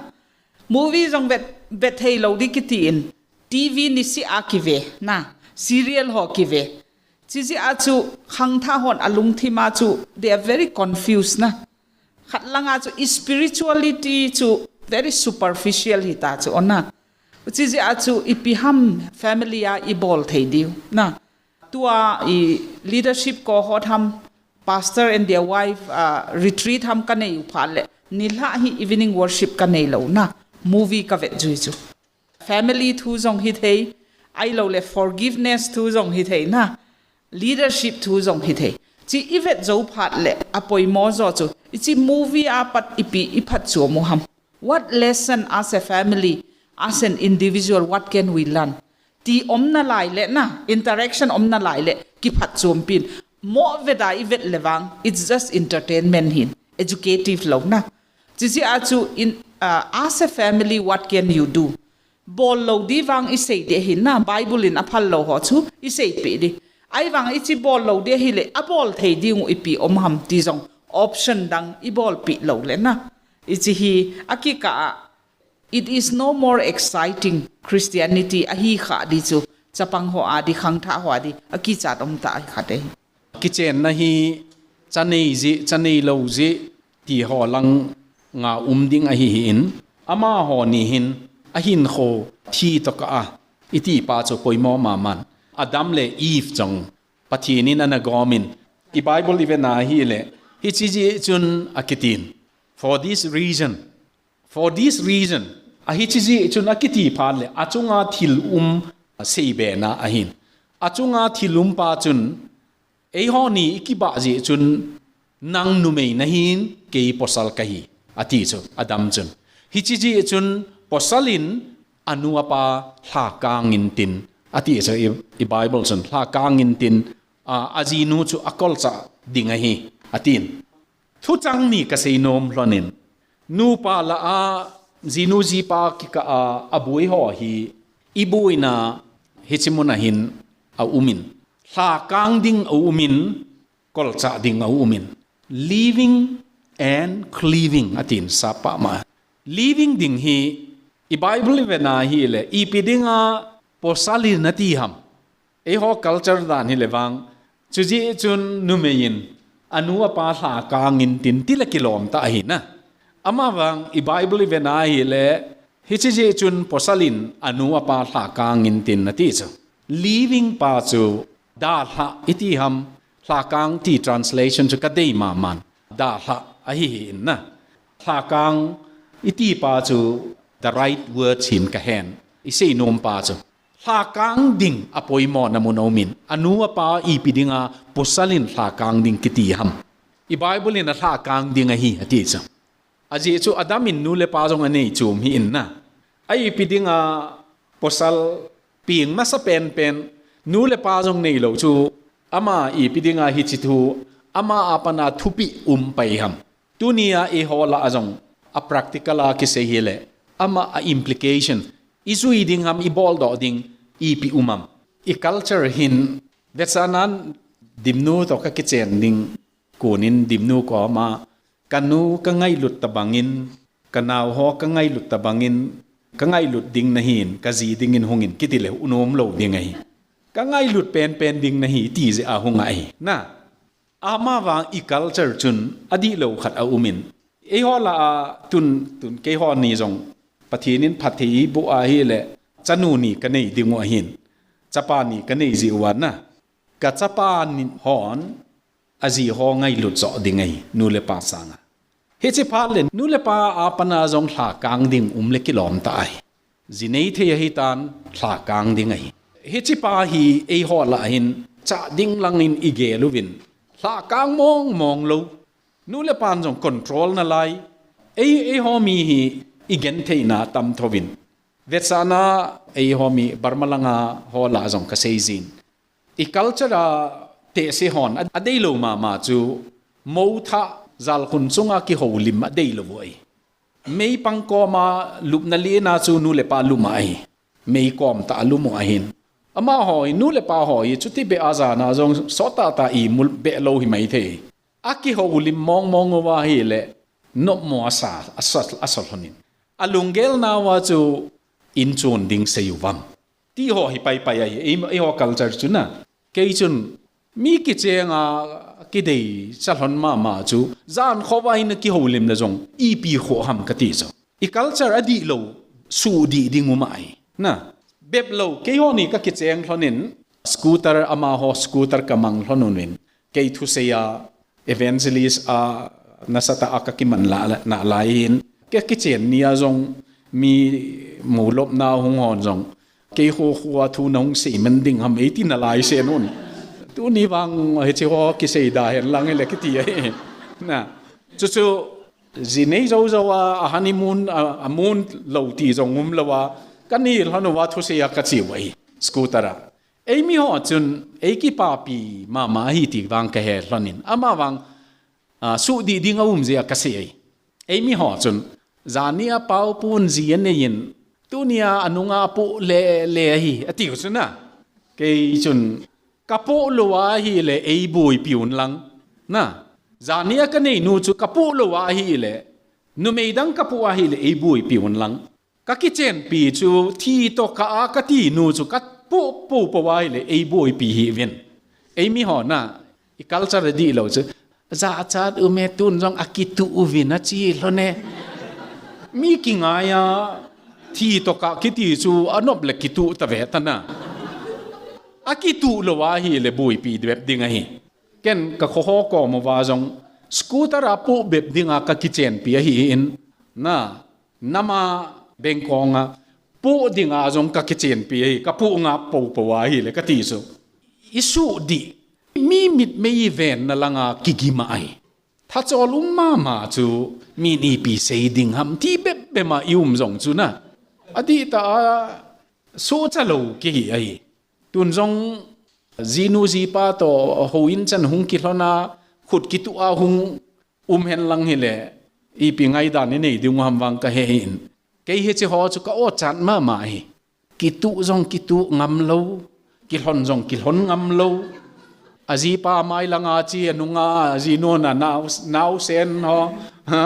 Movie jong vet, vet thei lo di kiti in, T V ni si a kive na, serial ho kive. Chizi a chu khangtha hon a lungthim a chu they are very confused na. Khat langa chu spirituality chu very superficial hi ta chu ona. Chizi a chu ipi ham family a i bol thei diu na. Tua i leadership ko hot ham pastor and their wife uh, retreat ham ka nei u pha le. Nilha hi evening worship ka nei lo na. Movie ka vet jui chu. Family thu jong hi thei, ai lo le forgiveness thu jong hi thei na, leadership thu jong hi thei. Chi i vet zo phat le a poimo zo chu, i chi movie a pat ipi i phat chu mu ham. What lesson as a family, as an individual, what can we learn? Ti om na lai le na, interaction om na lai le, ki phat chu pin. Mo vet a i vet le vang, it's just entertainment hin, educative lo na. Chizi a chu in, uh, as a family, what can you do? Bol lo di vang i sei de hi na, Bible in a phal lo ho chu i sei pi di. Ai vang i chi bol lo de hi le, a bol thei di ngu ipi om ham ti zong option dang i bol pi lo le na. I chi hi a ki ka a, it is no more exciting Christianity a hi kha di chu, chapang ho a di, khangtha ho a di, a ki chat om ta a hi kha te hi. Kichenna hi chanei ji, chanei lo ji ti ho lang nga um ding ahi hi in, ama ho ni hin a hin kho thi to ka a, i ti pa chu poimo ma man. Adam le Eve chong Pathian in ana gom in, i Bible i ve na hi le, hi chi ji chun a kitin. For this reason, for this reason, a hi chi ji chun a kiti phat le, a chunga thil um sei be na a hin. A chunga thil um pa chun, ei ho ni i kibah ji chun, nang numei na hin, kei pasal ka hi, a ti chu, Adam chun. Hi chi ji chun, pasal in a nu a pa hla kang in tin, a ti chu, i, i Bible chun, hla kang in tin, a, a ji nu chu a kol cha ding a hi, a tin. Thuchang ni ka sei nom hlon in, nu pa la a, ji nu ji pa ki ka a, a bui ho hi, i bui na, hi chi mun a hin a um in. Hla kang ding a um in, kol cha ding a um in. Living and cleaving a tin sa pa ma. Living ding hi, i Bible i ve na hi le, i pi ding a, pasal in a ti ham. Ei ho culture dan hi le vang, chu ji chun numei in, a nu a pa hla kang in tin ti le kilom ta a hi na. Ama vang, i Bible i ve na hi le, hi chi ji chun pasal in, a nu a pa hla kang in tin na ti chu. Living pa chu, da hla i ti ham, hla kang ti translation chu ka dei ma man. Da hla a hi hi in na. Hla kang i ti pa chu, the right words hin ka hen. I sei nom pa chu. Hla kang ding a poimo na mun a um in, a nu a pa i pi ding a pasal in hla kang ding kiti ham. I Bible in a hla kang ding a hi, a ti chu. A ji chu Adam in nu le pa zong a nei chum hi in na. A i pi ding a pasal ping masa pen pen, nu le pa zong nei lo chu, ama i pi ding a hi chi thu, ama a pan a thupi um pai ham. Tuni a i ho la a zong, a practical a ki sei hi le, ama a implication, i zui ding ham, i bol doh ding, i pi um am. I culture hin, vetsa nan dimnu to ka kichen ding, kunin dimnu ko ama, ka nu ka ngailut ta bangin, ka nau ho ka ngailut ta bangin, ka ngailut ding na hin, ka ji ding in hung in, kiti le, u nom lo ding a hi. Ka ngailut pen pen ding na hi, ti ji a hung a hi. Na, Ama vang i culture chun a dih lo khat a um in. Ei ho la a tun, tun kei ho ni zong Pathian in phat thei i bu a hi le chanu ni ka nei ding uh a hin. chapa ni kanei jeh uva na, kachapa ni hon aji ho ngailut joh ding ahi, nu le pa sanga. Hiche phat le nu le pa a pana jong lhakang ding um le kilom tah ahi. Ji nei thei ahitan, lhakang ding ahi. Hiche pa hi eiho lah hin chah ding langin igel uvin, lhakang mong mong lou. Nu le pan jong control nalai. Ei, eiho mi hi igenthei na tam thouvin, vetsahna eiho mi Burma langa ho lah jong kasei jin. I culture a tehse hon a, adeilou mama chu mou thah jalkhun chunga kihoulim adeilou u ahi. Meipang koma lupna lena chu nu le pa lum ahi. Meikom tah a lum u ahin. Amaho hi, nu le pa ho hi, chuti beh a jana jong sot tah tah imul behlou hi maithei. Akihoulim mong mong uva ahile, nopmo asa, asa, asa lhonin. Alunggel nauva chu inchon ding sei uvam. Ti ho hi paipai ahi, ei, eiho culture chu na. Kei chun, mi kichenga kidei chalhon mama chu, jan khova hin kihoulim le jong, ipi khoh ham kati chu. I culture adihlou, suhdih ding um ahi. Na, beplou, keiho ni kakicheng lhonin, scooter amaho, scooter kamang lhon un in, kei thusei a, evangelist a, nasatah a kakiman la, la, nalai hin, kakichen nia jong, mi moulopna hung hon jong, keiho khoa thu nahung seiman ding ham eiti nalai sen un. Tuni vang hiche ho kisei da hen lang hile kiti ahi. Na, chuchu, ji nei jou jou a, a honeymoon, a, amun lou ti jong umlou a, kani lhon uva thusei a kache u ahi, scooter a. Eimi ho chun, eikipapi mama ahi ti vang kahe lhonin. Amavang, a, suhdih ding aum jeh a kasei ahi. Eimi ho chun, jania paopun ji aneiyin, tunia anunga apoh le le ahi, atiu chu na. Kei chun, kapoh lou ahile eiboipi un lang. Na, jania kaneinu chu kapoh lou ahile, numei dang kapoh ahile eiboipi un lang. Kakichenpi chu thi toh kah a katinu chu kapoh poupou ahile eiboipi hih uvin. Eimi ho na, i culture adihlou chu. Jachat ume, tun jong akituh uvin ache lhone. Mi kingaiya, thi toh kah kiti chu anop le kituh tave tana. Akituh lou ahile boipi bep ding ahi. Ken kakhoho kom uva jong, scooter a poh bep dinga kakichenpi ahin. Na, nama bengkonga, poh dinga jong kakichenpi ahi, kapoh ngap poupou ahile kati chu. Isuhdih, mi mitmei ivenna langa kigim ahi. Thachol um mama chu, min ipi sei ding ham ti bep bep ma ium jong chu na. Adihtah a, sohcha lou kihi ahi. Tun jong, jinu jipa toh, houin chan hung kilhona, khut kituh a hung um hen lang hile, ipi ngaidan inei ding u ham vang kahe hin. Kei hiche ho chu ka-ochat mama hi. Kituh jong kituh ngamlou, kilhon jong kilhon ngamlou. Ajipa mai langa che, anunga, ajinun anao, naosen ho, ha?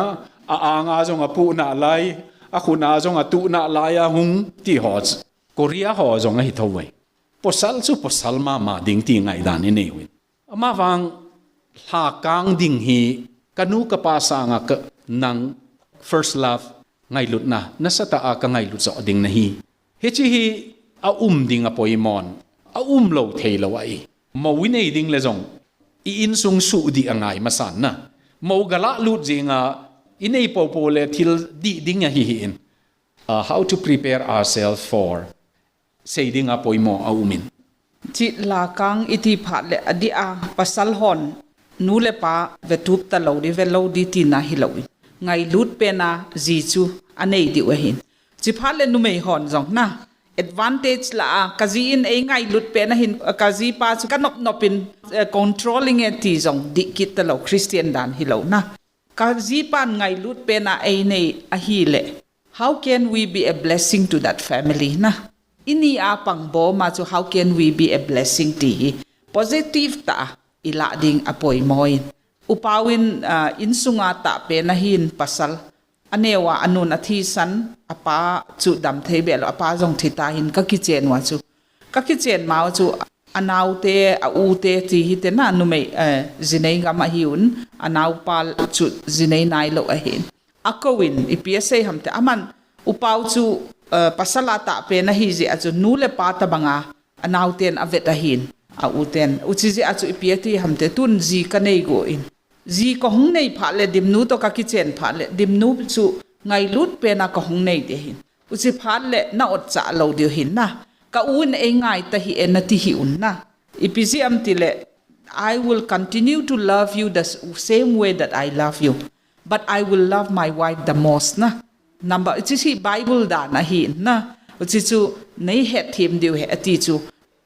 A-anga jong apoh nalai, akhut a jong atuh nalai ahung ti ho chu. Korea ho jong ahi thou ve. Pasal chu pasal mama ding ti ngaidan inei uvin. Amavang lhakang ding hi kanu kapa sanga ka, nang first love ngailutna, nasatah a kangailut joh ding nahi. Hiche hi aum ding apoimon, aumlou theilou ahi. Mou inei ding le jong, i insung suhdih angai masan na. Mou galah lut jinga, inei poupou le thil dih ding ahi hih in. Uh, how to prepare ourselves for sei dinga poimo aumin. Chi lhakang iti phat le adih a pasal hon nu le pa vetup talou di, velou di tina hilou in. Ngailut pena ji chu anei diu ahin. Chi phat le numei hon jong na advantage la a, kaji in eingailut pena hin, kajipa chu kanop nop in, eh, controlling e ti jong dih kit talou Christian dan hilou na. Kajipan ngailut pena einei ahile, how can we be a blessing to that family na? Ini a pang boma chu how can we be a blessing ti hi positive tah a ilah ding apoimo in. Upauvin, ah, insunga tahpena hin pasal, aneova anun athisan, apa chu damthei behlou, apa jong thita hin kakichen uva chu. Kakichen mau chu anaute, aute ti hite na numei, eh, jinei gam ahiun, anaupa chu jinei nailou ahin. Akouvin, ipi asei ham te, aman upau chu, eh, pasal a tahpena hijeh a chu nu le pa tabanga anaoten avet ahin, a uten. Uchijeh a chu ipi ati ham ti le, tun ji kanei gon, ji kahung nei phat le, Dimnu toh kakichen phat le, Dimnu chu ngailut pen a kahung nei ding ahin. Uchiphat le na otcha lou diu ahin na. Ka u in eingai tahih e nati hih un na. Ipi jeh ham ti le, I will continue to love you the s- same way that I love you, but I will love my wife the most na. Number, hiche hi Bible dan ahi na. Hiche chu nei hetthem diu ahi ati chu.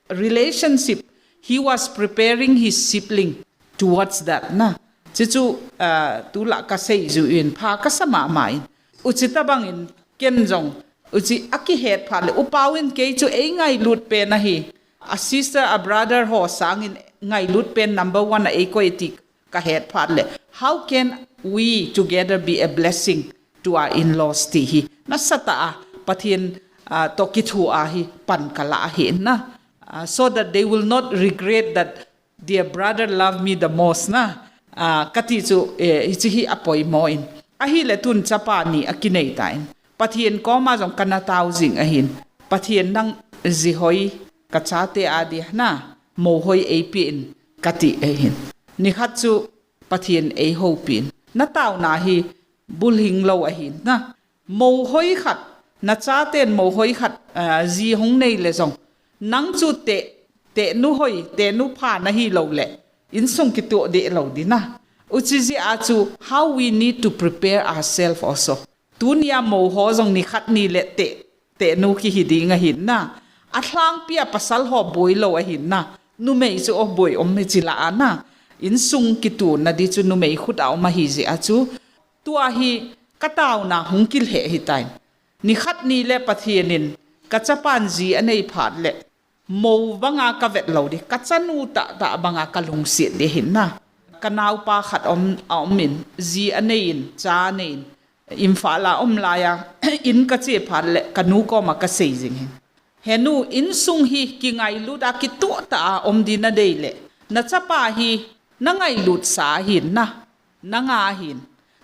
Relationship, he was preparing his sibling towards that na. Hiche chu, ah, tulai kasei jeh in pha kasa mama in. Hiche tobang in ken jong, hiche akihet phat le, U Pau in kei chu eingailut pen ahi, a sister, a brother ho sangin ngailut pen number one a eikoi ti kahet phat le, how can we together be a blessing to our in-laws ti hi nasatah a Pathen, ah, toh kithoa hi pan kalah ahi na. Ah, so that they will not regret that their brother love me the most na. Ah, kati chu, eh, hiche hi apoimo in. Ahile tun chapa ni akinei tan. Pathen koma jong kana tao jing ahin. Pathen nang ji hoi kachate a dia na, mou hoi eipeh in kati ahin. Nikhat chu Pathen eihoupin. Na taona hi bulhing lou ahin na. Mou hoi khat, nachaten mou hoi khat, ah, ji hung nei le jong, nang chu te, tehnu hoi, tehnu pha nahi lou le, insung kitoh deh lou ding na. Hiche jeh a chu, how we need to prepare ourselves also. Tunia mou ho jong nikhat ni le te, tehnu kihi ding ahin na. Alhangpi a pasal ho boi lou ahin na. Numei chu o boi um hiche lah a na. Insung kitoh na ding chu numei khut a um ahi jeh a chu. Tua hi kataona hung kilheh ahitai. Nikhat ni le Pathen in kachapan ji anei phat le, mou banga kavet lou ding, kachanu tahtah banga kalungset ding ahin na. Kanaopa khat um, aum in, ji anei in, cha anei in, Imphal a um laiya, in kache phat le, kanu koma kasei jing in. Henu, insung hi kingailut a kitoh tah a um ding nadei le, nachapa hi nangailut sa ahin na, nanga ahin.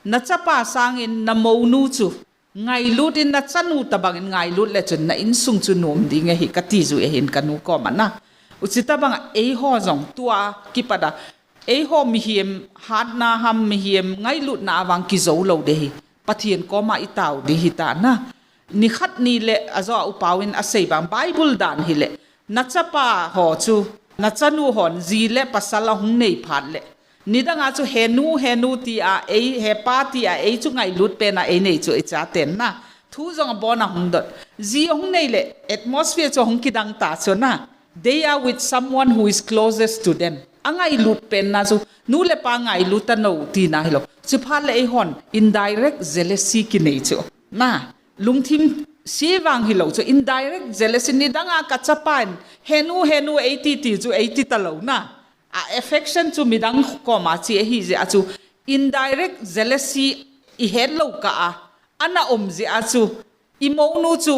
Nachapa sangin namounu chu ngailut in, nachanu tobang in ngailut le chun na insung chu nom ding ahi kati jui ahin kanu koma na. Hiche tobang a eiho jong tua kipat a, eiho mihem hatna ham, mihem ngailutna a vang kijou lou ding ahi. Pathen koma itao ding ahitai na. Nikhat ni le ajo a U Pau in asei bang Bible dan hile, nachapa ho chu, nachanu hon ji le pasal ahung nei phat le, nidang a chu henu, henu tia ei, hepa tia ei chu ngailut pen a einei chu ichaten na. Thu jong abon a hung dot. Ji ahung nei le atmosphere chu ahung kidang ta chu na. They are with someone who is closest to them. Angailut pen na chu, nu le pa ngailut tanou tina hilou. Chuphat le eihon indirect jealousy kinei chu na. Lungthim se vang hilou chu, indirect jealousy, nidang a kachapan henu, henu eiti ti chu eiti talou na. A affection chu midang koma che ahi jeh a chu, indirect jealousy ihet lou kah a ana um jeh a chu, imounu chu,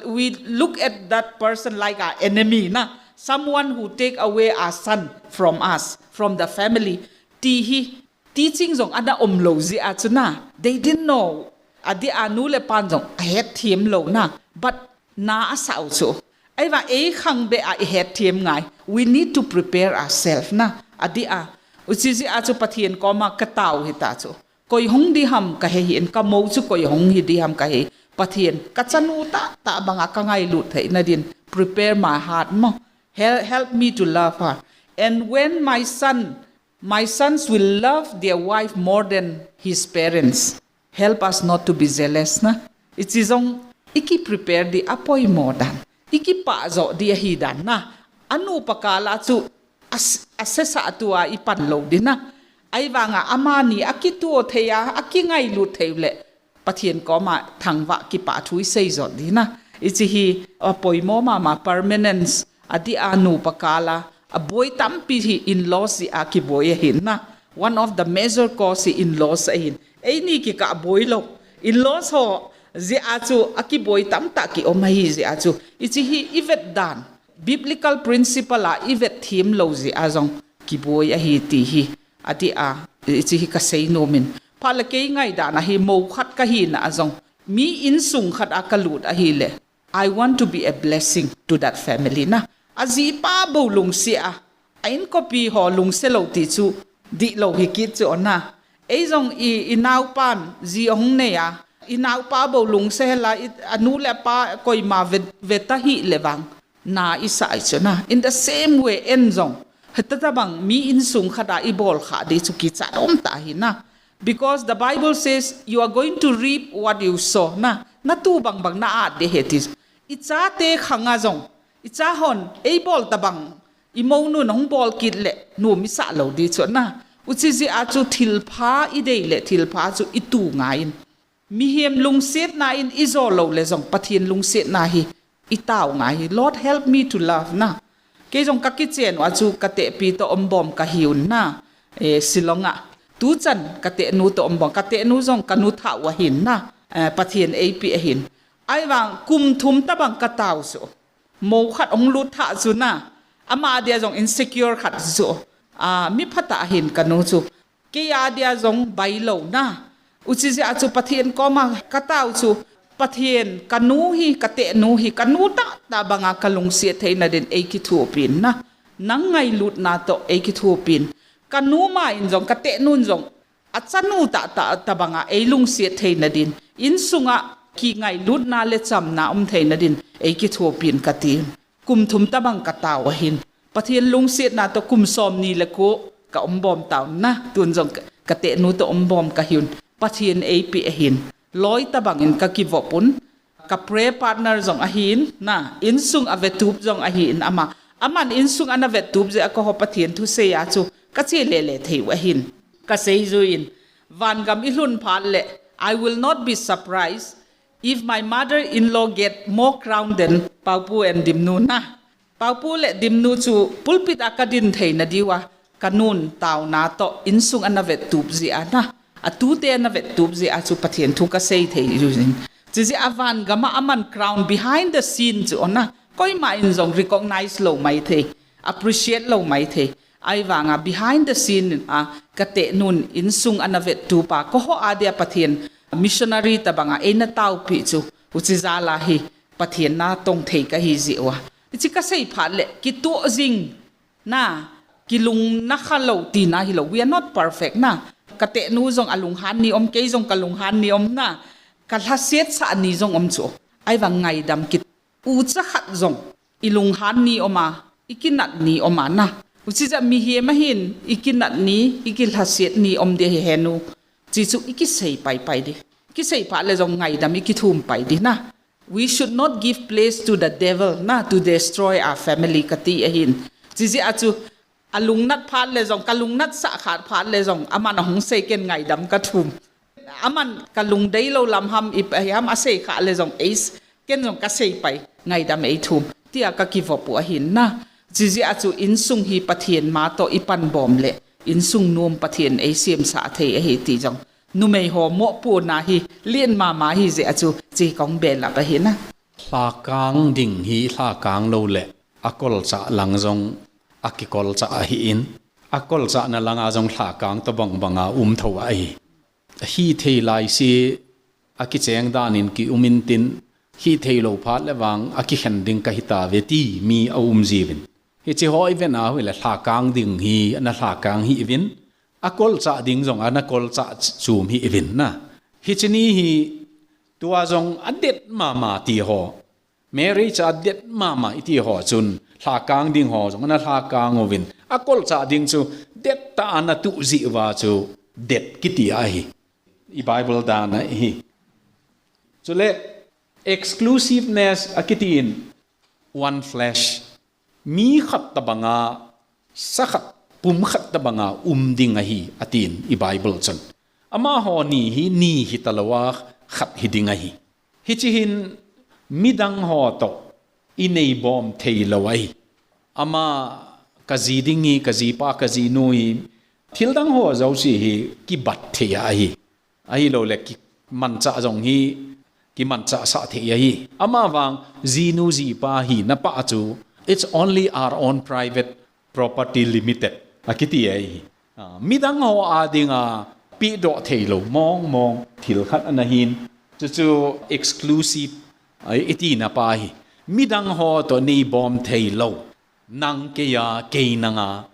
we look at that person like our enemy na, someone who take away our son from us, from the family. Ti hi, teaching jong ana um lou jeh a chu na, they didn't know. Adeh a nu le pan jong ahetthem lou na, but na asah u chu. Ahivang eikhang beh a ihetthem ngai. We need to prepare ourselves na. Adeh a, hiche jeh a chu Pathen koma katao hita chu. Koi hung ding ham kahe hih in, kamou chu koi hung hi ding ham kahe. Pathen, kachanu tahtah banga kangailut theina din, prepare my heart mo. Help, help me to love her. And when my son, my sons will love their wife more than his parents. Help us not to be jealous na. Hiche jong iki prepare ding apoimo dan. Iki pah joh ding ahi dan na. Anupa kal a chu as-, asesa tua ipan lou ding na. Ahivang a amani akitoh thei a, akingailut thei u le, Pathen koma thangvah kipah thu isei jot ding na. Hiche hi apoimo mama, permanence. Adeh a nupa kal a, aboi tampi hi in-laws jeh a kiboi ahin na. One of the major cause hi in-laws ahin. Eini kikah boi lou. In-laws ho jeh a chu akiboi tamtah ki um ahi jeh a chu. Hiche hi ivet dan. Biblical principle a ivet them lou jeh a jong kiboi ahi ti hi. Adeh a, hiche hi kasei nom in. Phat le kei ngaidan a hi mou khat kahina a jong, mi insung khat a kalut ahile, I want to be a blessing to that family na. Ajipa bou lungset a, a inkopi ho lungset lou ti chu dihlou hi kit chu na. Ei jong i, i naopan ji ahung nei a, i naopa bou lungset hel a, i, anu le apa koima ve, ve ta hih le vang na i sa i chu na. In the same way, en jong hita tabang mi insung khat a i bol kha di chu kichat um ta hi na. Because the Bible says you are going to reap what you sow na. Na tu bang bang na at de he ti. I chate khang a jong, i cha hon ei bol tabang i mounu na hung bol kit le nuam i sa lou di chu na. Huchi jeh a chu thilpha i dei le thilpha chu i tu ngai in. Mihem lungsetna in i jo lou le jong Pathen lungsetna hi i tao ngai hi. Lord, help me to love na. Kei jong ka kichen u a chu ka tehpi toh ombom ka hi un na. Eh, Shillong a. Tuchan ka tehnu toh ombom. Ka tehnu jong ka nu thah u ahin na. Eh, Pathen eipe ahin. Ahivang kum thum tabang ka tao chu. Mou khat hung lut thah chu na. Ama dia jong insecure khat chu. Ah, mi phatah ahin ka nu chu. Kei a dia jong bailou na. Huchi jeh a chu Pathen koma ka tao chu, Pathen, ka nu hi, ka tehnu hi, ka nu tahtah banga ka lungset theina din ei kithopin na. Nang ngailutna toh ei kithopin. Ka nu ma in jong, ka tehnun jong, a chanu tahtah tabanga ei lungset theina din, insunga kingailutna le chamna um theina din ei kithopin ka tin. Kum thum tabang ka tao ahin. Pathen lungsetna toh kum somni le ko ka ombom taon na. Tun jong ka, ka tehnu toh ombom ka hi un. Pathen eipe ahin. Loi tabang in ka kivop un. Ka prayer partner jong ahin na. Insung a vetup jong ahin ama. Aman insung ana vetup jeh a keiho Pathen thusei a chu ka che lele thei u ahin. Ka seijui in. Vangam i lhun phat le, I will not be surprised if my mother-in-law get more crown than Paopu and Dimnu na. Paopu le Dimnu chu pulpit a ka din theina diu a, ka nun taona toh insung ana vettup jeh a na, a tute ana vettup jeh a chu Pathen thu ka sei thei jin. Chijeh a van gam a aman crown behind the scene chu na, koima in jong recognize lou mai thei, appreciate lou mai thei. Ahivanga behind the scene a ka tehnun insung ana vettup a, keiho a dia Pathen missionary tabanga eina taopi chu, huchi jal a hi Pathen natong thei ka hi jeh uva. Hichi ka sei phat le, kitoh jing na, kilungna kha lou tina hilou. We are not perfect na. Ka tehnu jong alunghan ni om, kei jong ka lunghan ni om na. Ka lhaset sah ni jong om chu. Ahivang ngaidam kit. Ucha khat jong, i lunghan ni om a, i kinat ni om a na. Huchi jeh a mihem ahin, i kinat ni, i kilhaset ni om ding ahi henu. Chi chu i kisei pai pai ding. Kisei phat le jong ngaidam i kithum pai ding na. We should not give place to the devil na, to destroy our family ka ti ahin. Chijeh a chu, a lungnat phat le jong, ka lungnat sah khat phat le jong, aman ahung sei ken ngaidam ka thum. Aman ka lungdei lou lam ham, ipi ahi ham asei kha le jong, eis, ken jong ka sei pai, ngaidam ei thum. Tia ka kivop u ahin na. Chijeh a chu insung hi Pathen ma toh i panbom le, insung nom Pathen ei semsah thei ahi ti jong. Numei ho mopohna hi, lien mama ahi jeh a chu, chi kong belap ahi na. Lhakang ding hi lhakang lou le, a kolchah lang jong, a kikolchah ahi in, a kolchahna langa jong lhakang tobang banga um tho ahi. Hithei lai se, a kicheng dan in ki um intin, hithei lou phat le vang, a kikhen ding ka hi tave ti mi a um jiuvin. Hichi ho i ven a hile lhakang ding hi, ana lhakang hih uvin, a kolchah ding jong, ana kolchah chum hih uvin na. Hichi ni hi, tua jong a det mama ti ho. Marriage a det mama i ti ho chun, lhakang ding ho jong, ana lhakang uvin. A kolchah ding chu, det tah ana tu jeh uva chu, det kiti ahi. I Bible dan ahi. Chule, exclusiveness a kitin, one flesh. Mi khat tobanga, sa khat, pum khat tobanga um ding ahi, atin i Bible chun. Amaho ni hi, ni hita lou a, khat hi ding ahi. Hichi hin midang ho toh i neibom thei lou ahi. Ama ka ji ding hi, ka jipa, ka jinu hi, thil dang ho jouse hi kibat thei ahi. Ahilou le kimanchah jong hi, kimanchah sah thei ahi. Ama vang jinu jipa hina pa chu, it's only our own private property limited. A kiti ahi. Ah, midang ho a dinga pehdoh thei lou mong mong thil khat ana hin. Chuchu exclusive, ah, i tina pa hi. Midang ho toh neibom thei lou. Nang kei a, kei nang a.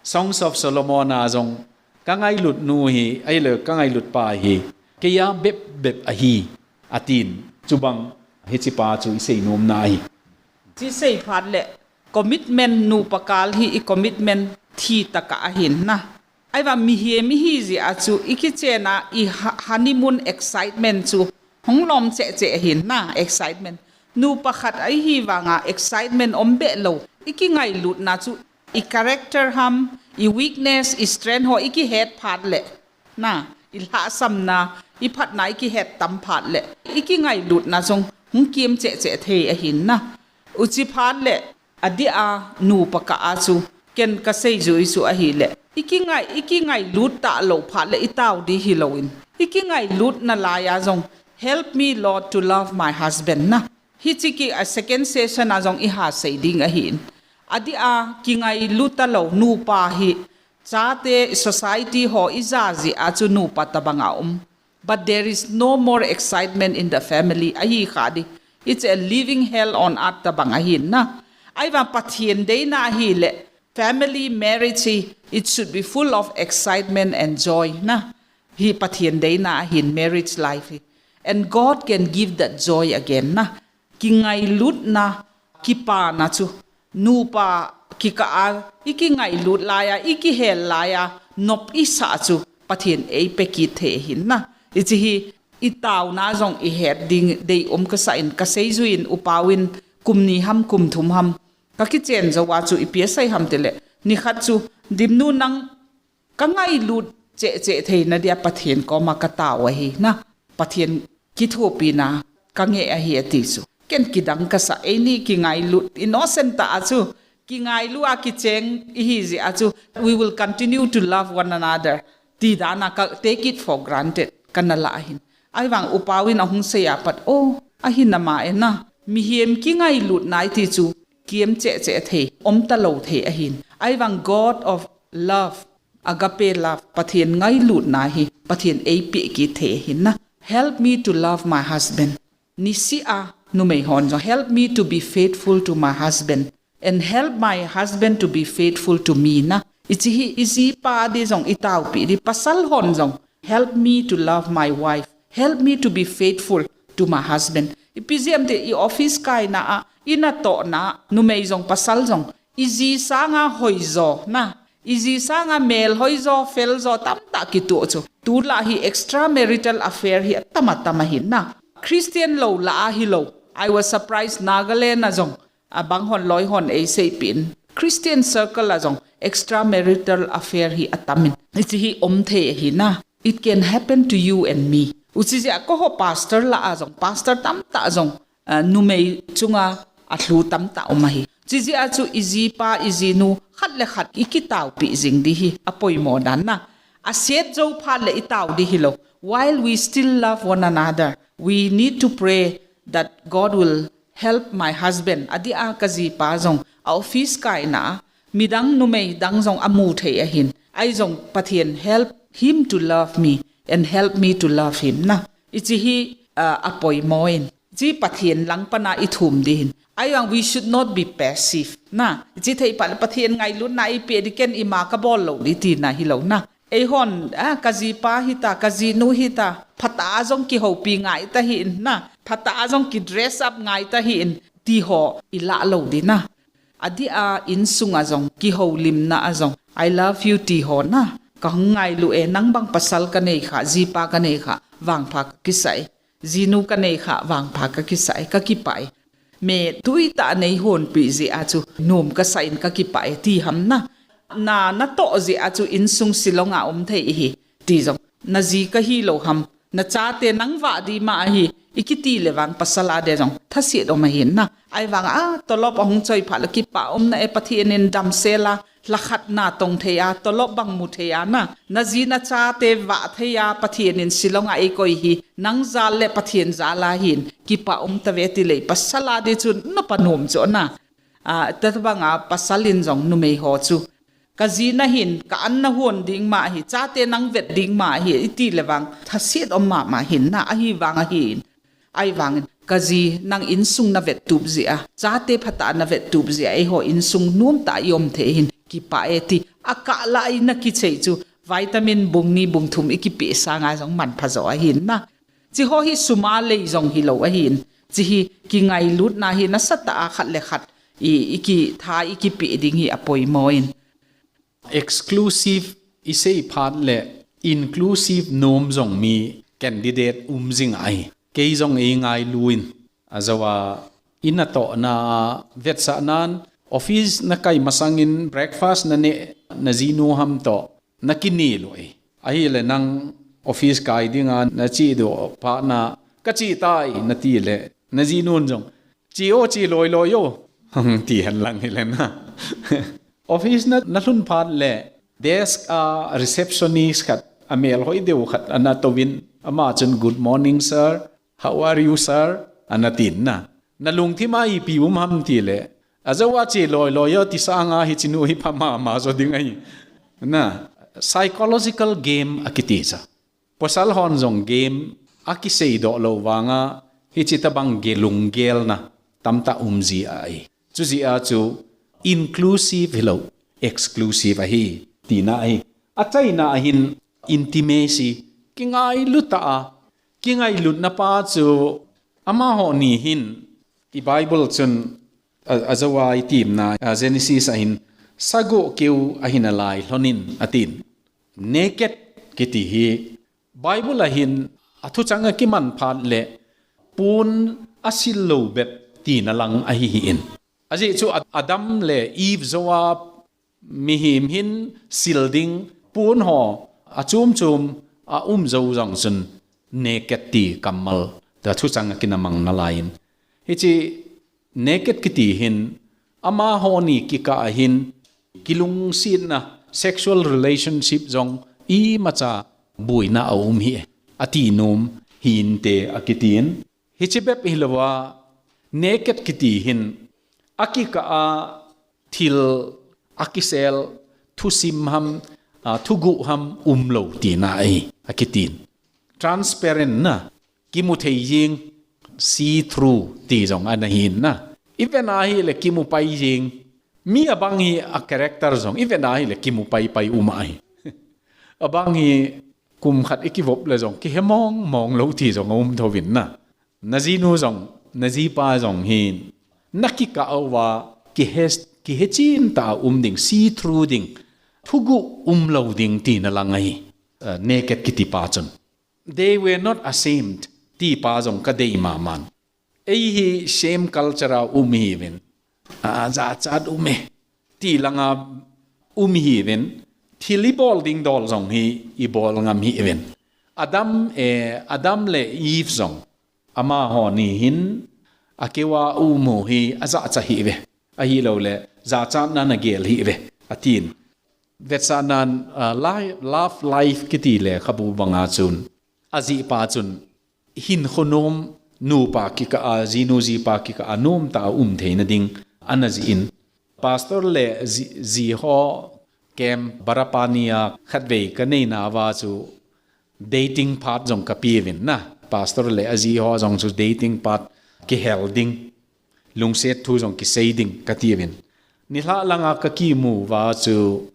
Songs of Solomon a jong, ka ngailut nu hi, ahilou ka ngailut pa hi, kei a bep bep ahi, atin. Chubang hiche pa chu i seinom na ahi. Chi sei phat le, commitment nupa kal hi i commitment thi tah a ahin na. Ahivang mihem i hi jeh a chu i kichen a i ha-, honeymoon excitement chu hung lom cheh cheh ahin na, excitement. Nupa khat ahi vang a excitement um be lou. I kingailutna chu i character ham, i weakness, i strength ho i kihet phat le. Na, i lhahsamna, i phatna i kihet tam phat le. I kingailutna jong hung kim cheh cheh thei ahin na. Huchi phat le, adeh a nupa kah a chu, ken ka seijui chu ahile, i kingai, i kingailut talou phat le i tao ding hilou in. I kingailutna lai a jong, "Help me, Lord, to love my husband," na. Hiche ki a second session a jong i ha sei ding ahin. Adeh a kingailut talou nupa hi, chate society ho i ja jeh a chu nupa tabang a um. But there is no more excitement in the family. Ahi kha ding. It's a living hell on earth tabang ahin na. Ahivang Pathen deina ahile, family marriage hi, it should be full of excitement and joy na. Hi Pathen deina ahin marriage life hi. And God can give that joy again na. Kingailutna, kipana chu, nupa kikah a, i kingailut lai a, i kihel lai a, nop i sah chu, Pathen eipe kit thei ahin na. Hiche hi, i taona jong i het ding dei um kasa in, ka seijui in, upa u in, kum ni ham, kum thum ham, ka kichen jou a chu, ipi asei ham tile, nikhat chu, Dimnu nang ka ngailut cheh cheh theina dia Pathen koma ka tao ahi na. Pathen kithopina ka nge ahi ati chu. Ken kidang kasa, eini kingailut, innocent tah a chu. Kingailu a kicheng i hi jeh a chu. We will continue to love one another. Ti dan a ka take it for granted. Ka na la ahin. Ahivang upa u in ahung sei a pat, oh, ahi nama e na. Mihem kingailutna i ti chu. Kim cheh cheh thei. Um talou thei ahin. Ahivang God of love. Agape love, Pathen ngailutna hi, Pathen eipe kit thei ahin na. Help me to love my husband. Nisih a numei hon jong, help me to be faithful to my husband. And help my husband to be faithful to me na. Hiche hi, i jipa ding jong, i taopi ding, pasal hon jong, help me to love my wife. Help me to be faithful to my husband. Ipi jeh ham tile i office kaina a, i natohna a, numei jong, pasal jong, i ji sanga hoijo na. I ji sanga mel hoijo, feljo, tamtah kitoh chu. Tulai hi extramarital affair hi atam atam ahin na. Christian lou lah a hilou. I was surprised Nagaland a jong. Abang hon loi hon eiseipeh in. Christian circle a jong extramarital affair hi atam in. Hiche hi um thei ahi na. It can happen to you and me. Huchi jeh a keiho pastor lah a jong. Pastor tamtah jong. Ah, numei chunga alhu tamtah um ahi. Chijeh a chu i jipa, i jinu, khat le khat i kitaopi jing ding hi apoimo dan na. Aset jou phat le i tao ding hilou. While we still love one another, we need to pray that God will help my husband. Adeh a ka jipa jong, a office kaina a, midang numei dang jong amu thei ahin. Ahi jong Pathen help him to love me and help me to love him na. Hiche hi, ah, apoimo in. Chi Pathen lang pana i thum ding hin. Ahivang we should not be passive. Na, chi thei phat le Pathen ngailutna i pe ding ken ima ka bol lou ding tina hilou na. Eihon, ah, ka jipa hita, ka jinu hita, phatah a jong kihoupi ngai tahih in na. Phatah a jong ki dress up ngai tahih in. Ti ho i lah lou ding na. Adeh a insung a jong, kihoulimna a jong. I love you ti ho na. Ka hung ngailu e, nang bang pasal ka nei kha, jipa ka nei kha, vangpha ka kisah e. Jinu ka nei kha, vangpha ka kisah e, ka kipah e. Me tuitah nei honpi jeh a chu, nom kasa in ka kipah e, ti ham na. Na, natoh jeh a chu insung Shillong a um thei ihi, ti jong. Na ji ka hilou ham, na chate nang vah ding ma ahi, i kiti le vang pasal a ding jong, thaset um ahin na. Ahivang a, tolop ahung choi phat le kipah umna e Pathen in damsel a, lhakhat natong thei a, tolop bang mu thei a na. Na ji na chate vah thei a, Pathen in Shillong a eikoi hi, nang jal le Pathen jal ahin, kipah um tave ti le pasal a ding chu, na panom chu na. Ah, tabang a pasal in jong numei ho chu. Ka jina hin, ka an na hon ding ma hi, chate nang vet ding ma hi, i ti le vang, thaset um mama hin na, ahivang ahin. Ahivangin, Kaji, nang insung navet tup jeh a, chate phatah a navet tup jeh a, eiho insung nomtah a i-um thei hin, kipah e ti. Akah lah a ina kichei chu, vitamin bung ni bung thum i kipeh sanga jong manpha jo ahin na. Chiho hi sum a lei jong hilou ahin. Chihi kingailutna hi nasatah a khat le khat i, i kitha i kipeh ding hi apoimo in. Exclusive i sei phat le inclusive nom jong mi candidate um jing ahi. Kei jong ei ngailu in. Ajou a ina tohna a vetsahnan office nakai masangin breakfast naneh najinu ham toh nakinel u ahi. Ahile nang office kai dinga nache doh phat na kache tai nati le najinun jong Che o, che loi loi o. Ti hen lang hile na. Office na, na lhun phat le desk a receptionist khat, amel hoi deu khat ana touvin, ama chun, "Good morning, sir. How are you, sir?" ana tin na. Na lungthim a ipi um ham ti le, ajou a che loi loi o ti sanga hiche nu hi pha mama jo ding ahi. Na, psychological game akiti cha. Pasal hon jong game akisei doh lou vanga, hiche tabang gelung gelna tamtah um ji ahi. Chujeh a chu inclusive hilou, exclusive ahi, tina ahi. Achaina ahin intimacy, kingailut tah a, kingailutna pa chu amaho ni hin, i Bible chun, a, ajou a i timna, a, Genesis ahin, sagoh keu ahin alai lhonin atin. Naked kiti hi Bible ahin athuchang akiman phat le pon asil lou bep tina lang ahi hi in. Ajeh chu Ad-, Adam le Eve jou a mihem hin sil ding pon ho achom chom a um jou jong chun naked ti kammal ta thuchang akin amang nalai in. Hiche naked kiti hin, amaho ni kikah a hin, kilungsetna, sexual relationship jong imacha boina aum hih e, ati nom hinte akitin. Hiche bep hilouva, naked kiti hin, akikah a thil akisel, thusim ham, a, thuguh ham umlou tina ahi, akitin. Transparent na, kimu thei jeng, see through ti jong ana hin na. I ven a hile kimu pai jeng. Mi abang hi a character jong, i ven a hile kimu pai pai um ahi. Abang hi kum khat i kivop le jong, kihe mong mong lou ti jong aum thouvin na. Najinu jong, najipa jong hin, nakikah uva, kihe, kihe chen tah a um ding, see through ding, thuguh umlou ding tina lang ahi, eh, naked kiti pa chun. They were not ashamed, ti pa jong kadei maman. Ei hi shame culture a um ihiuvin. A, jachat um e, ti langa um ihiuvin. Thil ibol ding dol jong hi ibol ngam ihiuvin. Adam, eh, Adam le Eve jong, amaho ni hin, akeu a um u hi ajachat ihiuve. Ahilouleh, jachatna ana gel ihiuve, atin. Vetsahnan, ah, li-, Love Life kiti lekhabu banga chun, ajihpa chun, hinkho nom, nupa kikah a, jinu jipa kikah a, nomtah a um theina ding, ana jih in. Pastor le ji, ji ho camp Barapani a khatvei kaneina uva chu, dating part jong kapeuvin na. Pastor le aji ho jong chu dating part kihel ding, lungset thu jong kisei ding katiuvin. Nilhah langa kakimu uva chu,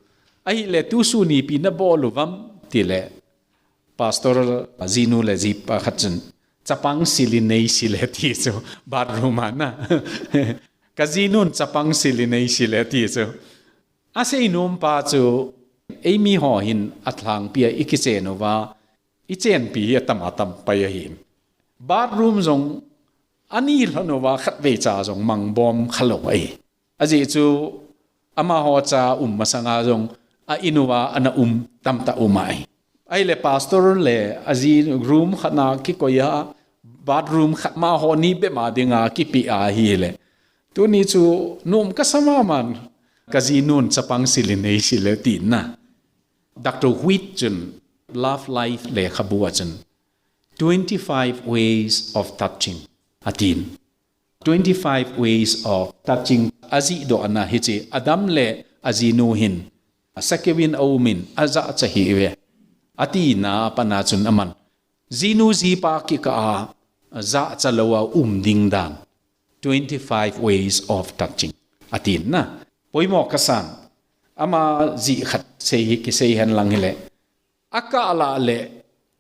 ahile tusun ipi nabol uvam tile, Pastor jinu le jipa khat chun, chapang sil in nei sil e ti chu, bathroom a na. Kajinun chapang sil in nei sil e ti chu. Asei nom pa chu, eimi ho hin alhangpi a i kichen uva, i chenpi hi atam atam pai ahin. Bathroom jong ani lhon uva khatvei cha jong mangbom khalou ahi. Ajeh chu amaho cha um masanga jong a in uva ana um tamtah um ahi. Ahile pastor le aji room khat na kikoi a, bathroom khat amaho ni bep a dinga kipeh ahile. Tuni chu nom kasa maman, kajinun chapang sil in nei sil e tina. Doctor Wheat chun, Love Life lekhabu a chun, twenty-five ways of touching, atin. Twenty-five ways of touching ajihdohna hiche, Adam le ajinu hin, asakeuvin aumin, ajachat ihiuve, atina a pat a chun aman, jinu jipa kikah a jahcha lou a um ding dan. Twenty-five ways of touching. Atin na. Poimo kasan. Ama jih khat sei hi kisei hen lang hile. Akah lah le